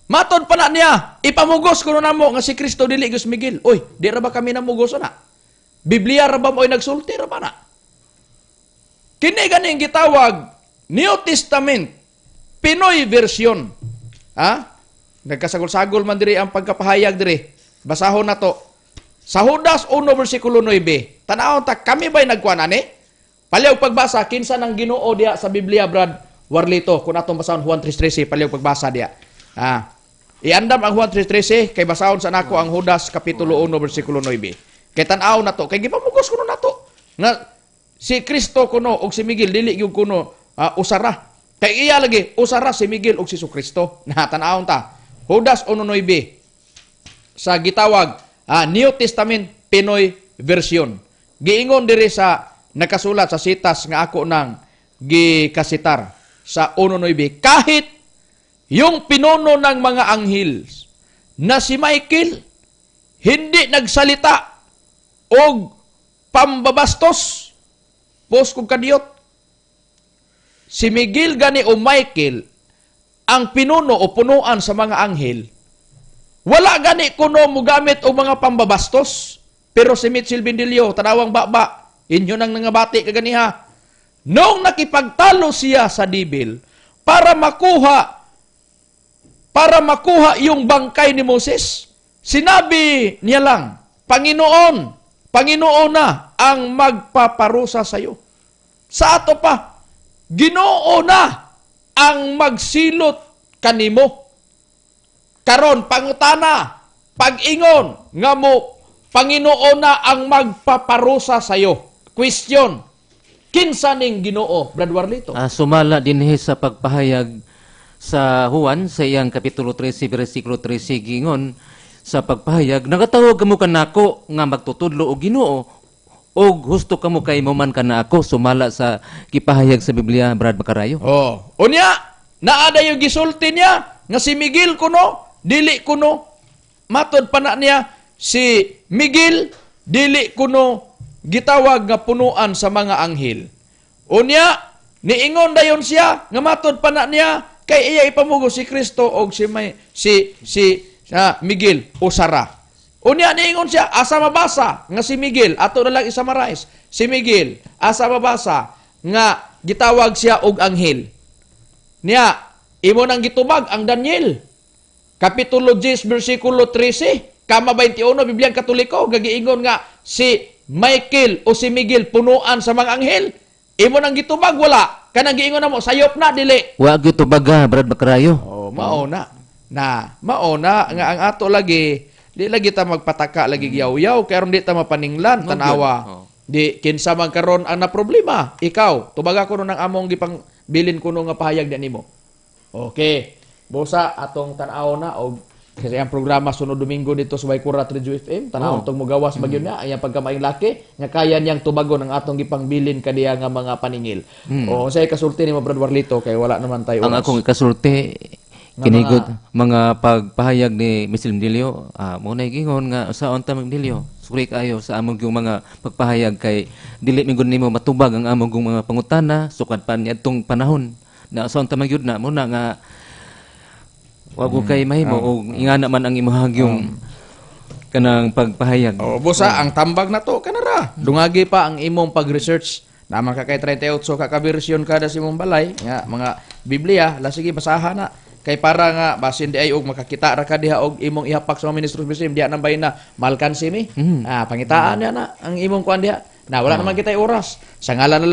Matod pa na niya, ipamugos kuno namo nga si Kristo dili gyud sumigil. Uy, di ra ba kami namugos na? Biblia ra ba mo'y nagsulti ra ba na? Kini ganing gitawag New Testament Pinoy version. Ha? Nagkasagol-sagol man diri ang pagkapahayag diri. Basahon na to. Sa Judas 1 versikulo 9. Tanawon ta, kami ba'y nagkuan ani? Palihog pagbasa kinsa nang Ginoo diha sa Biblia, Brad Warlito, kung atong basahon Juan 3:13, palihog pagbasa diha. Ah. Iandam ang Juan 3:13 kay basahon sa nako ang Judas kapitulo 1 versikulo 9. Kay tan-aw na to, kay gipamugos kuno nato nga si Kristo kuno og si Miguel dili gyud kuno usara. Kay iya lagi usara si Miguel og si Kristo. Na tan-awon ta. Judas 1:9 sa gitawag New Testament Pinoy version. Giingon diri sa nakasulat sa sitas nga ako nang gikasitar sa 1:9, kahit yung pinuno ng mga anghel na si Michael hindi nagsalita og pambabastos pos kung kadiyot. Si Miguel gani o Michael ang pinuno o punuan sa mga anghel, wala gani kuno mugamit og mga pambabastos. Pero si Mitchell Bindilio, tanawang baba, inyo nang nangabati kaganiha, nung nakipagtalo siya sa devil para makuha yung bangkay ni Moses, sinabi niya lang, "Panginoon, Panginoon na ang magpaparusa sa iyo." Sa ato pa, Ginoo na ang magsilot kanimo. Karon pangutana, pag-ingon nga mo Panginoon na ang magpaparusa sa iyo. Question, kinsa ning Ginoo, Brad Warlito? Sumala dinhi sa pagpahayag sa Juan sa iyang kapitulo 13 bersikulo 13, gingon sa pagpahayag, "Nagatawag kamo kanako nga magtutudlo og Ginoo og husto kamo kay mo man kana ako," sumala sa gipahayag sa Biblia, Brad Makarayo. Oh, unya, naa yung gisulti niya nga si Miguel kuno, dili kuno, matod pa na niya si Miguel dili kuno gitawag nga punuan sa mga anghel. Unya, niingon dayon siya nga matod pa na niya kay iya ipamugos si Kristo og si may, si si Miguel usara. Unya niingon siya asa mabasa nga si Miguel, ato na lang i-summarize. Si Miguel asa mabasa nga gitawag siya og anghel? Niya, imo nang gitubag ang Daniel. Kapitulo 10, versikulo 13. Kama 21, Bibliang Katoliko, gagiingon nga si Michael o si Miguel punuan sa mga anghel. Imo nang gitubag, wala. Kanang giingon na mo, sayop na, dili. Wa gyud tubaga, Brad Makrayo. Oh, mao na. Na, mao na nga ang ato lagi, di lagi ta magpataka lagi yaw-yaw kay aron di ta mapaninglan, tanawa. Oh. Di kinsa man karon ang na problema, ikaw, tubaga kuno ng among gipang bilin kuno nga pahayag di nimo. Okay. Busa atong tan-aw na og kasi ang programa sunod Domingo dito sa Waikurat Radio FM, tan-aw tong mugawas bagyo niya, ang iyang pagkamaing laki, nga kaya niyang tubagon ang atong gipangbilin kaniya nga mga paningil. O unsay kasulti nimo, Brad Warlito, kay wala naman tayo Ang oras. akong ikasulti kinigod mga pagpahayag ni Mr. Emilio, mo na gingon nga sa unta Emilio, suri kaayo sa among yung mga pagpahayag kay dili mi gud nimo matubag ang among yung mga pangutana sukad pa niadtong panahon na sa unta man gyud na mo na nga wa ko kay mahimo og ingana man ang imuhag yung kanang pagpahayag. O, busa, ang tambag na to, kanara. Dungagi pa ang imong pag-research. Naman ka kay 38 ka ka-version kada sa imong balay, nga mga Biblia, la sige basaha na. Kay para nga basin di ay og makakita ra ka diha og imong ihapak sa mga ministro sa diha nang bahin na malkansi mi. Ah, pangitaan niya na ang imong kuan diha. Na wala naman kitay oras. Sa ngalan na